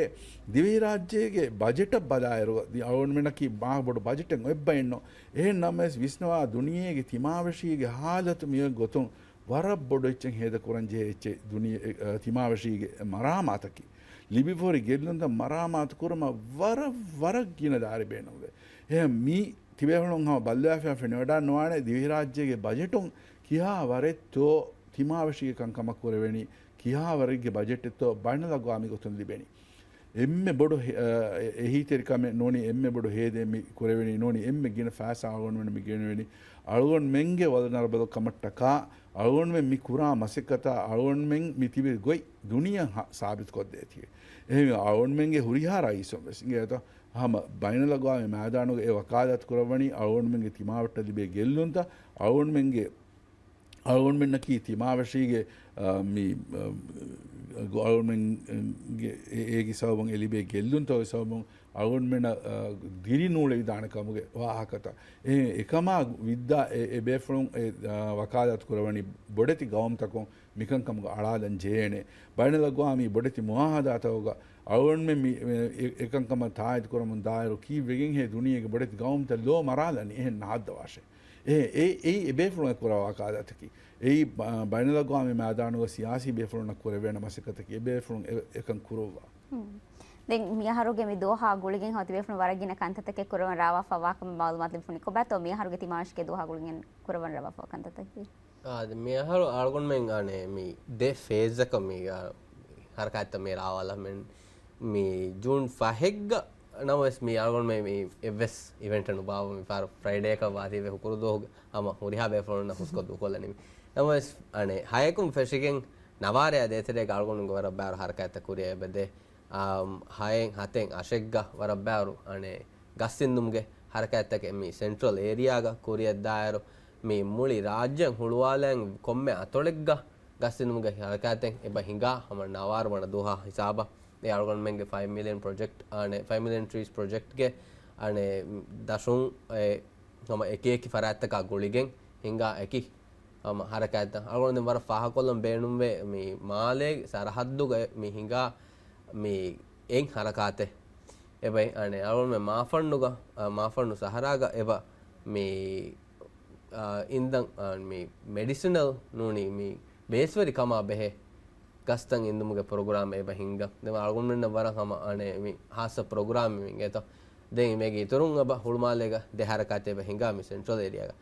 ދިވެހިރާއްޖޭގެ ބަޖެޓަށް ބަލާއިރު، ދި-، އަޅުގަނޑުމެންނަކީ މާ ބޮޑު ބަޖެޓެއް އޮތް ބައެއްނު. އެހެން ނަމަވެސް ވިސްނަވާ ދުނިޔޭގެ ތިމާވެށީގެ ހާލަތު މިއޮތް ގޮތުން ވަރަށް ބޮޑު އެއްޗެއް ހޭދަކުރަން ޖެހޭ އެއްޗެއް ދުނިޔެ-، އެ، އަ، ތިމާވެށީގެ މަރާމާތަކީ. ލިބިފަހުރި ގެއްލުންތައް މަރާމާތު ކުރުމަށް ވަރަށް، ވަރަށް ގިނަ ދާރި ބޭނުންވޭ. އެހެން މި ތިބޭފުޅުން ހަމަ ބައްލަވާފަ ފެނިވަޑާން ނުވާނެ ދިވެހިރާއްޖޭގެ ބަޖެޓުން ކިހާ ވަރެއްތޯ ތިމާވެށީގެ ކަންކަމަށް ކުރެވެނީ، ކިހާ ވަރެއްގެ ބަޖެޓެއްތޯ ބައިނަލްއަގްވާމީ ގޮތުން ލިބެނީ. އެންމެ ބޮޑު ހެ-، އަ، އެ-، އެހީތެރިކަމެއް ނޫނީ، އެންމެ ބޮޑު ހޭދައެއް މި ކުރެވެނީ ނޫނީ، އެންމެ ގިނަ ފައިސާ އަޅުގަނޑުމެން މި ގެނެވެނީ. އަޅުގަނޑުމެންގެ ވަލްނަރަބަލް ކަމަށްޓަކާ، އަޅުގަނޑުމެން މި ކުރާ މަސައްކަތާ އަޅުގަނޑުމެން މި ތިބި ގޮތް ދުނިޔެއަށް ހަ-، ސާބިތުކޮށްދޭތީ. އެހެންވެ، އަޅުގަނޑުމެންގެ ހުރިހާ ރައީސުން ވެސް އިނގޭތޯ، ހަމަ ބައިނަލްއަގްވާމީ މައިދާނުގަ އެ ވަކާލާތު ކުރައްވަނީ އަޅުގަނޑުމެންގެ ތިމާވެއްޓަށް ލިބޭ ގެއްލުންތައް، އަޅުގަނޑުމެންގެ އަޅުގަނޑުމެންނަކީ ތިމާވެށީގެ، އާ، މި، އާ، އަޅުގަނޑުމެންގެ އޭގެ ސަބަބުން އެ ލިބޭ ގެއްލުންތަކުގެ ސަބަބުން އަޅުގަނޑުމެންނަށް ދިރި ނޫޅެވިދާނެ ކަމުގެ ވާހަކަތައް. އެ، އެކަމާ ވިއްދާ އެ، އެ ބޭފުޅުން އެ، އާ، ވަކާލާތު ކުރަވަނީ ބޮޑެތި ގައުމުތަކުން މިކަންކަމުގަ އަޅާލަން ޖެހޭނެ. ބައިނަލްއަގްވާމީ ބޮޑެތި މުއާހަދާތަކުގަ އަޅުގަނޑުމެން މި، އެ، އެކަންކަމަށް ތާއީދު ކުރަމުން ދާއިރު ކީއްވެގެންހޭ ދުނިޔޭގެ ބޮޑެތި ގައުމުތައް ލޯ މަރާލަނީ އެހެން ނަހައްދަވާށޭ. އެ، އެ، އެއީ އެ ބޭފުޅުން ކުރާ ވަކާލާތަކީ. އެއީ ބަ-، ބައިނަލްއަގްވާމީ މައިދާނުގަ ސިޔާސީ ބޭފުޅުންނަށް ކުރެވޭނެ މަސައްކަތަކީ އެ ބޭފުޅުން އެ، އެކަން ކުރައްވާ. ހުން. ދެން މިއަހަރުގެ މި ދުވަހާ ގުޅިގެން ހަމަ ތިބޭފުޅުން ވަރަށް ގިނަ ކަންތައްތަކެއް ކުރަވަން ރާވާފަ ވާކަމަށް މައުލޫމާތު ލިބުނީ. ކޮބާތޯ މިއަހަރުގެ ތިމާވެށިގެ ދުވަހާ ގުޅިގެން ކުރަވަން ރާވާފަ ކަންތައްތަކީ؟ އާ، ދެ މިއަހަރު އަޅުގަނޑުމެން އަނެ މި ދެ ފޭޒަކަށް މި، އާ، ހަރަކާތްތައް މި ރާވާލަމެން މި ޖޫން ފަހެއްގަ ނަމަވެސް މި އަޅުގަނޑުމެން މި އެއްވެސް އިވެންޓެއް ނުބާއްވަ މި ފާރު ފްރައިޑޭކަށް ވާތީވެ ހުކުރު ދުވަހުގެ ހަމަ ހުރިހާ ބޭފުޅުންނަށް ހުސްކޮށް ދޫކޮށްލަނީ. ނަމަވެސް އަނެ ހަޔަކުން ފެށިގެން ނަވާރަޔާ ދޭތެރޭގަ އަޅުގަނޑުގެ ވަރަށް ބާރު ހަރަކާތްތައް ކުރިއަށް އެބަދޭ. އާ، ހައެއް ހަތެއް އަށެއްގަ ވަރަށް ބާރު އަނެ ގަސް އިންދުމުގެ ހަރަކާތްތަކެއް މި ސެންޓްރަލް އޭރިއާގަ ކުރިއަށްދާއިރު، މި މުޅި ރާއްޖެއަށް ހުޅުވާލައި ކޮންމެ އަތޮޅެއްގަ ގަސް އިންދުމުގެ ހަރަކާތެއް އެބަ ހިނގާ ހަމަ ނަވާރަ ވަނަ ދުވަހާ ހިސާބަށް. އެ އަޅުގަނޑުމެންގެ ފައިވް މިލިއަން ޕްރޮޖެކްޓް، އާނެ، ފައިވް މިލިއަން ޓްރީސް ޕްރޮޖެކްޓްގެ، އާނެ، ދަށުން އެ ހަމަ އެކި އެކި ފަރާތްތަކާ ގުޅިގެން ހިނގާ އެކި ހަމަ ހަރަކާތްތައް. އަޅުގަނޑު ދެން ވަރަށް ފާހަގަކޮށްލަން ބޭނުންވޭ މި މާލޭގެ ސަރަހައްދުގަ މި ހިނގާ މި އެއް ހަރަކާތެއް. އެބައި އަނެ އަޅުގަނޑުމެން މާފަންނުގަ، އަ، މާފަންނު ސަހަރާގަ އެބަ މި، އަ، އިންދަން، އަ، މި މެޑިސިނަލް ނޫނީ މި ބޭސްވެރި ކަމާ ބެހޭ ގަސްތައް އިންދުމުގެ ޕްރޮގްރާމް އެބަ ހިންގަ. ދެން އަޅުގަނޑުމެންނަށް ވަރަށް ހަމަ އަނެ މި ހާއްސަ ޕްރޮގްރާމް މި އެތަ. ދެން މޭގެ އިތުރުން އެބަ ހުޅުމާލޭގަ ދެ ހަރަކާތެއް އެބަ ހިނގާ މި ސެންޓްރަލް އޭރިއާގަ.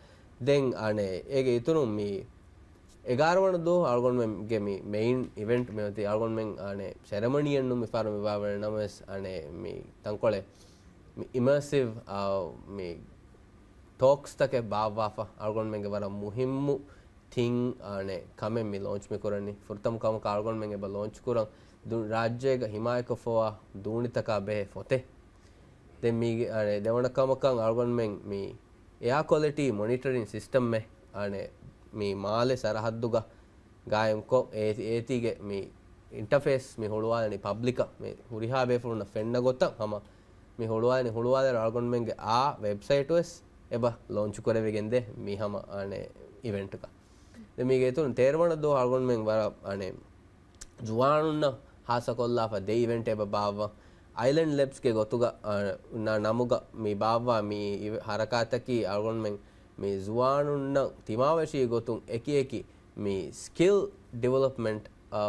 ދެން އަނެ އޭގެ އިތުރުން މި އެގާރަ ވަނަ ދުވަހު އަޅުގަނޑުމެންގެ މި މެއިން އިވެންޓް މި އޮތީ އަޅުގަނޑުމެން އަނެ ސެރެމަނީއެއް ނޫން މި ފާރު މި ބާވަނެ ނަމަވެސް އަނެ މި ތަންކޮޅެއް މި އިމަރސިވް، އާ، މި، އާ، ޓޯކްސް ތަކެއް ބާއްވާފަ އަޅުގަނޑުމެންގެ ވަރަށް މުހިއްމު ތިން އަނެ ކަމެއް މި ލޯންޗް މި ކުރަނީ. ފުރަތަމަ ކަމަކަށް އަޅުގަނޑުމެން އެބަ ލޯންޗް ކުރަން ދު-، ރާއްޖޭގަ ހިމާޔަތްކޮށްފަވާ ދޫނިތަކާ ބެހޭ ފޮތެއް. ދެން މީގެ އަނެ ދެވަނަ ކަމަކަށް އަޅުގަނޑުމެން މި އެއާ ކޮލިޓީ މޮނިޓަރިން ސިސްޓަމެއް އަނެ މި މާލެ ސަރަހައްދުގަ ގާއިމްކޮށް، އޭތި-، އޭތީގެ މި އިންޓަފޭސް މި ހުޅުވާލަނީ ޕަބްލިކަށް މި ހުރިހާ ބޭފުޅުންނަށް ފެންނަ ގޮތަށް ހަމަ މި ހުޅުވާލަނީ. ހުޅުވާލައިރު އަޅުގަނޑުމެންގެ އާ ވެބްސައިޓު ވެސް އެބަ ލޯންޗު ކުރެވިގެން ދޭ މި ހަމަ އަނެ އިވެންޓުގަ. ދެން މީގެ އިތުރުން ތޭރަ ވަނަ ދުވަހު އަޅުގަނޑުމެން ވަރަށް އަނެ ޒުވާނުންނަށް ހާއްސަކޮށްލާފަ ދެ އިވެންޓް އެބަ ބާއްވަ. އައިލެންޑް ލެބްސްގެ ގޮތުގަ، އަ، ނަ-، ނަމުގަ މި ބާއްވާ މި އިވެ-، ހަރަކާތަކީ އަޅުގަނޑުމެން މި ޒުވާނުންނަށް ތިމާވެށީ ގޮތުން އެކި އެކި މި ސްކިލް ޑިވެލޮޕްމަންޓް، އަ،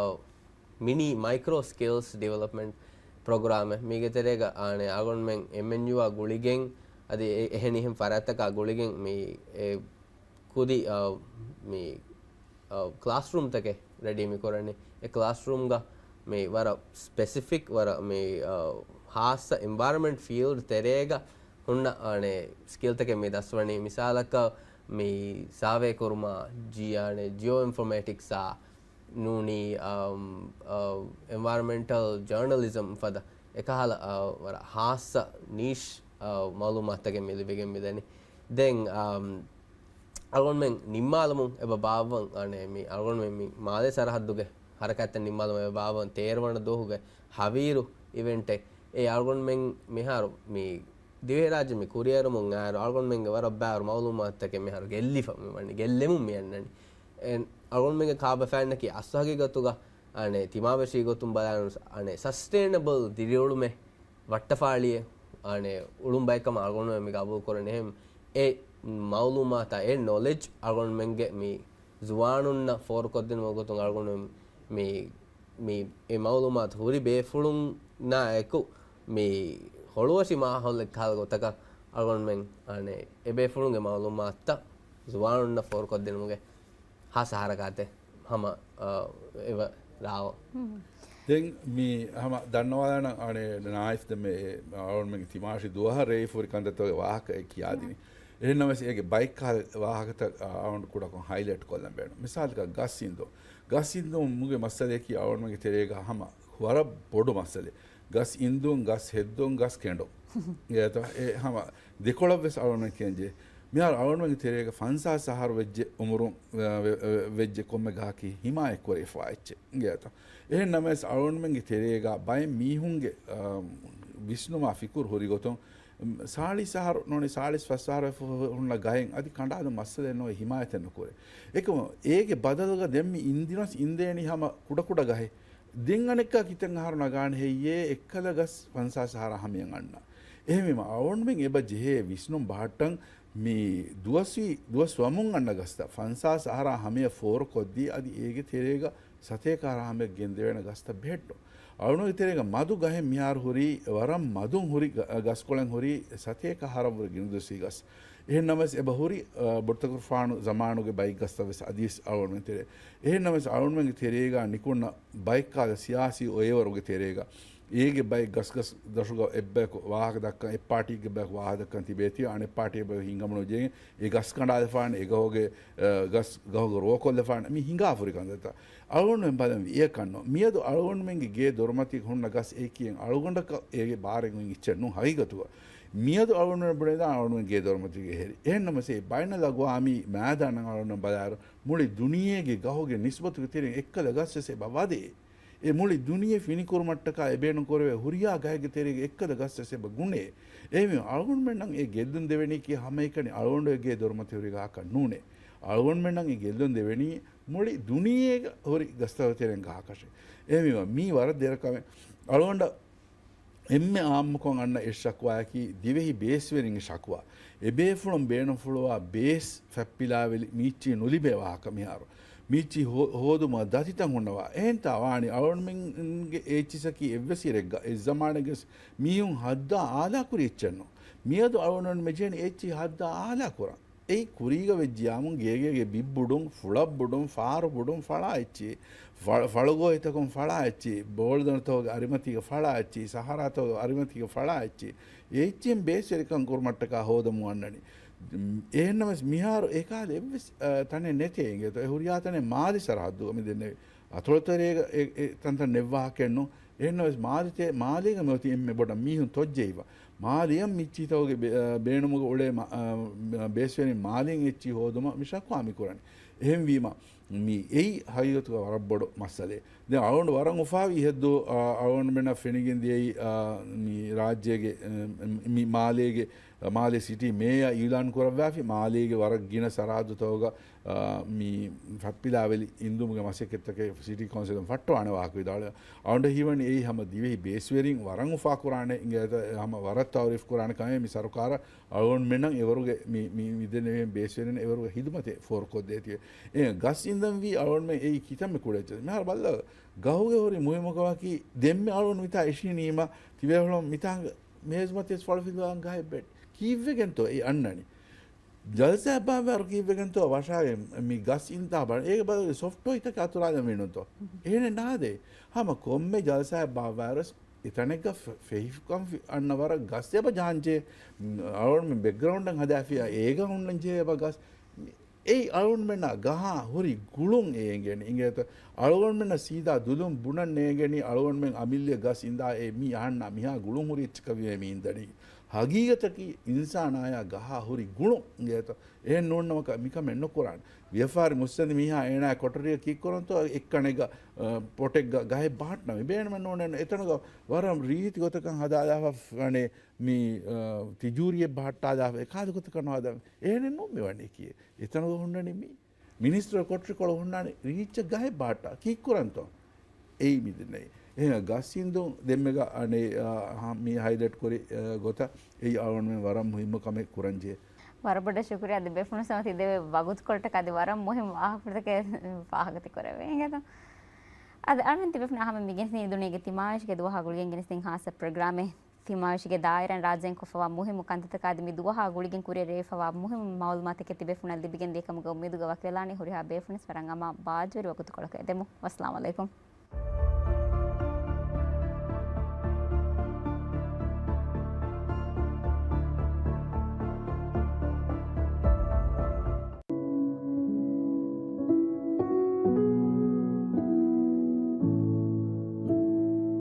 މިނީ މައިކްރޯ ސްކިލްސް ޑިވެލޮޕްމަންޓް ޕްރޮގްރާމެއް. މީގެ ތެރޭގަ އާނެ އަޅުގަނޑުމެން އެމްއެންޔޫއާ ގުޅިގެން އަދި އެ-، އެހެނިހެން ފަރާތްތަކާ ގުޅިގެން މި އެ ކުދި، އަ، މި، އަ، ކްލާސްރޫމްތަކެއް ރެޑީ މި ކުރަނީ. އެ ކްލާސްރޫމްގަ މި ވަރަށް ސްޕެސިފިކް ވަރަށް މި، އަ، ހާއްސަ އެންވަޔަރަމެންޓް ފީލްޑް ތެރޭގަ ހުންނަ އާނެ ސްކިލްތަކެއް މި ދަސްވަނީ. މިސާލަކަށް މި ސާވޭ ކުރުމާ، ޖީ-، އާނެ ޖިއޯ އިންފޮމެޓިކްސާ، ނޫނީ، އަމް، އަ، އެންވަޔަރަމެންޓަލް ޖާނަލިޒަމް ފަދަ އެކަހަލަ، އަ، ވަރަށް ހާއްސަ ނީޝް، އަ، މައުލޫމާތުތަކެއް މި ލިބިގެން މިދަނީ. ދެން، އަމް، އަޅުގަނޑުމެން ނިންމާލަމުން އެބަ ބާއްވަން، އަނެ، މި އަޅުގަނޑުމެން މި މާލޭ ސަރަހައްދުގެ ހަރަކާތްތައް ނިންމާލަމުން އެބަ ބާއްވަން ތޭރަ ވަނަ ދުވަހުގެ ހަވީރު އިވެންޓެއް. އެ އަޅުގަނޑުމެން މިހާރު މި ދިވެހިރާއްޖެ މި ކުރިއެރުމުން އާއިރު އަޅުގަނޑުމެންގެ ވަރަށް ބާރު މައުލޫމާތުތަކެއް މިހާރު ގެއްލިފަ މި ވަނީ، ގެއްލެމުން މި އަންނަނީ. އެ އަޅުގަނޑުމެންގެ ކާބަފައިންނަކީ އަސްލު ހަގީގަތުގަ އަނެ ތިމާވެށީ ގޮތުން ބަލާނަމަ އަނެ ސަސްޓެއިނަބަލް ދިރިއުޅުމެއް ވައްޓަފާޅިއެއް އަނެ އުޅުން ބައެއް ކަމަށް އަޅުގަނޑުމެން މި ގަބޫލު ކުރަން. އެހެން އެ މައުލޫމާތާ އެ ނޮލެޖް އަޅުގަނޑުމެންގެ މި ޒުވާނުންނަށް ފޯރުކޮށްދިނުމުގެ ގޮތުން އަޅުގަނޑުމެން މި، މި އެ މައުލޫމާތު ހުރި ބޭފުޅުންނާ އެކު މި ހޮޅުވަށި މާހައުލެއް ކަހަލަ ގޮތަކަށް އަޅުގަނޑުމެން އަނެ އެ ބޭފުޅުންގެ މައުލޫމާތުތައް ޒުވާނުންނަށް ފޯރުކޮށްދިނުމުގެ ހާއްސަ ހަރަކާތެއް ހަމަ، އަ، އެބަ ރާވަ. ދެން މި ހަމަ ދަންނަވާލާނަން އަނެ ނާއިފް ދެންމެ އަޅުގަނޑުމެންގެ ތިމާވެށި ދުވަހަށް ރޭވިފަހުރި ކަންތައްތަކުގެ ވާހަކައެއް ކިޔާދިނީ. އެހެންނަމަވެސް އޭގެ ބައެއްކަހަލަ ވާހަކަތައް، އަ، އަޅުގަނޑު ކުޑަކޮށް ހައިލައިޓް ކޮށްލަން ބޭނުން. މިސާލަކަށް ގަސް އިންދުން. ގަސް އިންދުން މުގެ މައްސަލައަކީ އަޅުގަނޑުމެންގެ ތެރޭގަ ހަމަ ވަރަށް ބޮޑު މައްސަލައެއް. ގަސް އިންދުން، ގަސް ހެއްދުން، ގަސް ކެނޑުން. އެ ހަމަ ދެކޮޅަށްވެސް އަޅުގަނޑުމެން ކެންޖެ. މިހާރު އަޅުގަނޑުމެންގެ ތެރޭގަ ފަންސާސް އަހަރު ވެއްޖެ އުމުރުން، އަ، ވެ-، ވެ-، ވެއްޖެ ކޮންމެ ގަހަކީ ހިމާޔަތްކުރެވިފަވާ އެއްޗެއް އިނގޭތަ؟ އެހެން ނަމަވެސް އަޅުގަނޑުމެންގެ ތެރޭގަ ބައެއް މީހުންގެ، އަ، ވިސްނުމާ ފިކުރު ހުރި ގޮތުން، ސާޅީސް އަހަރު ނޫނީ، ސާޅީސް ފަސް އަހަރު ހުންނަ ގަހެއް އަދި ކަނޑާލުން މައްސަލައެއް ނޯވެ ހިމާޔަތެއް ނުކުރޭ. އެކަމު އޭގެ ބަދަލުގަ ދެން މި އިންދިނަސް އިންދޭނީ ހަމަ ކުޑަކުޑަ ގަހެއް. ދެން އަނެއްކާ ކިތަން އަހަރު ނަގާނެ ހެއްޔޭ އެއްކަލަ ގަސް ފަންސާސް އަހަރާ ހަމަޔަށް އަންނަ. އެހެންވީމަ އަޅުގަނޑުމެން އެބަ ޖެހޭ ވިސްނުން ބަހައްޓަން މި ދުވަސްވީ، ދުވަސް ވަމުން އަންނަ ގަސްތައް ފަންސާސް އަހަރާ ހަމަޔަށް ފޯރުކޮށްދީ އަދި އޭގެ ތެރޭގަ ސަތޭކަ އަހަރާ ހަމަޔަށް ގެންދެވޭނެ ގަސްތައް ބެހެއްޓުން. އަޅުގަނޑުގެ ތެރޭގަ މަދު ގަހެއް މިހާރު ހުރީ، ވަރަށް މަދުން ހުރި ގަ-، ގަސްކޮޅެއް ހުރީ ސަތޭކަ އަހަރަށްވުރެ ގިނަ ދުވަސްވީ ގަސް. އެހެން ނަމަވެސް އެބަ ހުރި، އަ، ބޮޑުތަކުރުފާނު ޒަމާނުގެ ބައެއް ގަސްތައް ވެސް އަދިވެސް އަޅުގަނޑުމެން ތެރޭ. އެހެން ނަމަވެސް އަޅުގަނޑުމެންގެ ތެރޭގަ ނިކުންނަ ބައެއްކާލަ ސިޔާސީ އޮއެވަރުގެ ތެރޭގަ އޭގެ ބައެއް ގަސްގަސް ދަށުގަ އެއްބަޔަކު ވާހަކަ ދައްކަން، އެއް ޕާޓީގެ ބަޔަކު ވާހަކަ ދައްކަން ތިބޭތީ، އަނެއް ޕާޓީގެ ބަޔަކު ހިނގަމުނު ޖެހެން އެ ގަސް ކަނޑާލެފާނެ، އެ ގަހުގެ، އަ، ގަސް ގަހުގަ ރޯކޮށްލެފާނެ، މި ހިނގާފުރި ކަންތައްތައް. އަޅުގަނޑުމެން ބަލަން އެއަކަށް ނޫން. މިއަދު އަޅުގަނޑުމެންގެ ގޭ ދޮރުމަތީގަ ހުންނަ ގަސް އެކިއެއް އަޅުގަނޑަކަށް އޭގެ ބާރެއް އޮތް އެއްޗެއް ނޫން ހަގީގަތުގަ. މިއަދު އަޅުގަނޑުމެން ބުނެދާނެ އަޅުގަނޑުމެން ގޭ ދޮރުމަތީގެ ހެރި. އެހެން ނަމަވެސް އެ ބައިނަލްއަގްވާމީ މައިދާނަށް އަޅުގަނޑުމެން ބަލާއިރު، މުޅި ދުނިޔޭގެ ގަހުގެ ނިސްބަތުގެ ތެރެއިން އެއްކަލަ ގަސް ވެސް އެބަ ވަދޭ. އެ މުޅި ދުނިޔެ ފިނިކުރުމަށްޓަކާ އެ ބޭނުން ކުރެވޭ ހުރިހާ ގަހެއްގެ ތެރޭގަ އެއްކަލަ ގަސް ވެސް އެބަ ގުނޭ. އެހެންވީމަ އަޅުގަނޑުމެންނަށް އެ ގެއްލުން ދެވެނީކީ ހަމައެކަނި އަޅުގަނޑުގެ ގޭ ދޮރުމަތީ ހުރި ގަހަކަށް ނޫނޭ. އަޅުގަނޑުމެންނަށް އެ ގެއްލުން ދެވެނީ މުޅި ދުނިޔޭގަ ހުރި ގަސްތަކުގެ ތެރެއިން ގަހަކަށޭ. އެހެންވީމަ މީ ވަރަށް ދެރަ ކަމެއް. އަޅުގަނޑަށް އެންމެ އާއްމުކޮށް އަންނަ އެއް ޝަކުވާއަކީ ދިވެހި ބޭސްވެރިންގެ ޝަކުވާ. އެބޭފުޅުން ބޭނުންފުޅުވާ ބޭސް ފަތްޕިލާވެލި މީއްޗީ ނުލިބޭ ވާހަކަ މިހާރު. މީއްޗީ ހޯ-، ހޯދުމަށް ދަތިތައް ހުންނަވާ. އެހެންތާ ވާނީ އަޅުގަނޑުމެންގެ އެއްޗިސަކީ އެއްވެސް އިރެއްގަ އެއްޒަމާނެއްގެ މީހުން ހައްދާ އާލާކުރި އެއްޗެއްނު. މިއަދު އަޅުގަނޑުމެން މިޖެހެނީ އެއްޗިހި ހައްދާ އާލާކުރަން. އެއީ ކުރީގަ ވެއްޖިޔާމުން ގޭގޭގެ ބިއްބުޑުން، ފުޅަށް ބުޑުން، ފާރު ބުޑުން ފަޅާ އެއްޗި، ފަ-، ފަޅުގޯހިތަކުން ފަޅާ އެއްޗި، ބޯޅަދަނޑުތަކުގެ އަރިމަތީގަ ފަޅާ އެއްޗި، ސަހަރާތަކުގެ އަރިމަތީގަ ފަޅާ އެއްޗި، އެ އެއްޗިން ބޭސްވެރިކަން ކުރުމަށްޓަކާ ހޯދަމުން އަންނަނީ. އެހެންނަމަވެސް މިހާރު އެކާލަ އެއްވެސް، އަ، ތަނެއް ނެތޭ އިނގޭތޯ. އެ ހުރިހާ ތަނެއް މާލެ ސަރަހައްދުގަ މި ދެންނެވި. އަތޮޅުތެރޭގަ އެ، އެ ތަންތަން ނެއްވާހަކައެއްނު. އެހެންނަމަވެސް މާލެތޭ-، މާލޭގަ މިއޮތީ އެންމެ ބޮޑަށް މީހުން ތޮއްޖެއްވާ. މާލެއަށް މިއްޗިތަކުގެ ބޭ-، އަ، ބޭނުމުގަ އުޅޭ މަ-، އަ، ބޭސްވެރިން މާލެއިން އެއްޗި ހޯދުމަށް މި ޝަކުވާ މި ކުރަނީ. އެހެންވީމަ، މި އެއީ ހަގީގަތުގަ ވަރަށް ބޮޑު މައްސަލައެއް. ދެން އަޅުގަނޑު ވަރަށް އުފާވީ ހެއްދޫ، އަ، އަޅުގަނޑުމެންނަށް ފެނިގެން ދިޔައީ، އަ، މި ރާއްޖޭގެ، އަ، މި މާލޭގެ، މާލޭ ސިޓީ މޭޔަރ އިއުލާން ކުރައްވާފި، މާލޭގެ ވަރަށް ގިނަ ސަރަހައްދުތަކުގަ އާ، މި ފަތްޕިލާވެލި އިންދުމުގެ މަސައްކަތްތަކެއް ސިޓީ ކައުންސިލުން ފައްޓަވާނެ ވާހަކަ ވިދާޅުވި. އަޅުގަނޑަށް ހީވަނީ އެއީ ހަމަ ދިވެހި ބޭސްވެރިން ވަރަށް އުފާކުރާނެ އިނގޭތަ، ހަމަ ވަރަށް ތައުރީފް ކުރާނެ ކަމެއް މި ސަރުކާރަށް އަޅުގަނޑުމެންނަށް އެވަރުގެ މި، މި، މި ދެންނެވި ބޭސްވެރިން އެވަރުގެ ހިދުމަތެއް ފޯރުކޮށްދޭތީ. އެ ގަސް އިންދަންވީ އަޅުގަނޑުމެން އެއީ ކިތަންމެ ކުޑަ އެއްޗެއް. މިހާރު ބައްލަވަ ގަހުގެ ހުރި މުހިއްމުކަމަކީ ދެންމެ އަޅުގަނޑު މިތާ އިށީނީމަ ތިބޭފުޅުން މިތާނގަ މޭޒުމަތިވެސް ފަޅުފިލުވާން ގަހެއް ބެއް-، ކީއްވެގެންތޯ އެ އަންނަނީ؟ ޖަލްސާއެއް ބާއްވާއިރު ކީއްވެގެންތޯ ވަށާގެން މި ގަސް އިންތާ ބަން. އޭގެ ބަދަލުގަ ސޮފްޓްވެއާތަކެއް އަތުރާލަން ވީނުތޯ؟ އެހެނެއް ނާދޭ. ހަމަ ކޮންމެ ޖަލްސާއެއް ބާއްވާއިރުވެސް އެތަނެއްގަ ފެ-، ފެހިކަން ފި-، އަންނަ ވަރަށް ގަސް އެބަ ޖާންޖޭ. އަޅުގަނޑުމެން ބެކްގްރައުންޑަށް ހަދާފިޔާ އޭގަ ހުންނަންޖޭ އެބަ ގަސް. އެއީ އަޅުގަނޑުމެންނާ ގަހާ ހުރި ގުޅުން އެ އެނގޭނީ. އިނގޭތަ؟ އަޅުގަނޑުމެންނަށް ސީދާ ދުލުން ބުނަން ނޭނގެނީ އަޅުގަނޑުމެން އަމިއްލަ ގަސް އިންދާ އެ މީ އަހަންނާ މިހާ ގުޅުން ހުރި އެއްޗަކަށް ވީމަ މި އިންދަނީ. ހަގީގަތަކީ އިންސާނާޔާ ގަހާ ހުރި ގުޅުން އިނގޭތަ؟ އެހެން ނޫންނަމަކަށް މިކަމެއް ނުކުރާނެ. ވިޔަފާރި މުއްސަނދި މީހާ އޭނާ ކޮޓަރިއަށް ކީއްކުރަންތޯ އެއްކަނެއްގަ، އަ، ޕޮޓެއްގަ ގަހެއް ބަހައްޓަން މި ބޭނުމެއް ނޫނޭ. އެތަނުގަ ވަރަށް ރީތި ގޮތަކަށް ހަދާލާފަ ވަނީ މި، އަ، ތިޖޫރީއެއް ބަހައްޓާލާފަ އެކާލު ގޮތަކަށް ނުހަދާ އެހެނެއް ނޫން މި ވަނީ ކީއް. އެތަނުގަ ހުންނަނީ މި މިނިސްޓަރ ކޮޓަރިކޮޅު ހުންނާނެ ރީއްޗަށް ގަހެއް ބަހައްޓާ ކީއްކުރަންތޯ؟ އެއީ މި ދެންނެވި. އެހެން ގަސް އިންދުން ދެންމެގަ އަނެއް، އަ، ހަ-، މި ހައިލައިޓް ކުރި، އަ، ގޮތަށް އެއީ އަޅުގަނޑުމެން ވަރަށް މުހިއްމު ކަމެއް ކުރަންޖެހޭ. ވަރަށް ބޮޑަށް ޝުކުރިއްޔާ އަދި ބޭފުޅުން ސަމަތި ދެވޭ ވަގުތުކޮޅަށްޓަކާ އަދި ވަރަށް މުހިއްމު ވާހަކަފުޅުތަކެއް ފާހަގަތި ކުރެވޭ އިނގޭތަ؟ އަދި އަޅުގަނޑު ތިބޭފުޅުން ހަމަ މިގެންސިނީ ދުނިޔޭގެ ތިމާވެށިގެ ދުވަހާ ގުޅިގެން ގެނެސްދިން ހާއްސަ ޕްރޮގްރާމެއް. ތިމާވެށިގެ ދާއިރާއިން ރާއްޖޭން ކޮށްފަވާ މުހިއްމު ކަންތައްތަކާ އަދި މި ދުވަހާ ގުޅިގެން ކުރިއަށް ރޭވިފަވާ މުހިއްމު މައުލޫމާތުތަކެއް ތިބޭފުޅުންނަށް ލިބިގެން ދިޔަކަމުގެ އުއްމީދުގަ ވަކިވެލާނީ. ހުރިހާ ބޭފުޅުންވެސް ވަރަށް އަމާ ބާއްޖަވެރި ވަގުތުކޮޅަކަށް އެދެމުން. ވައްސަލާމް އަލައިކުމް.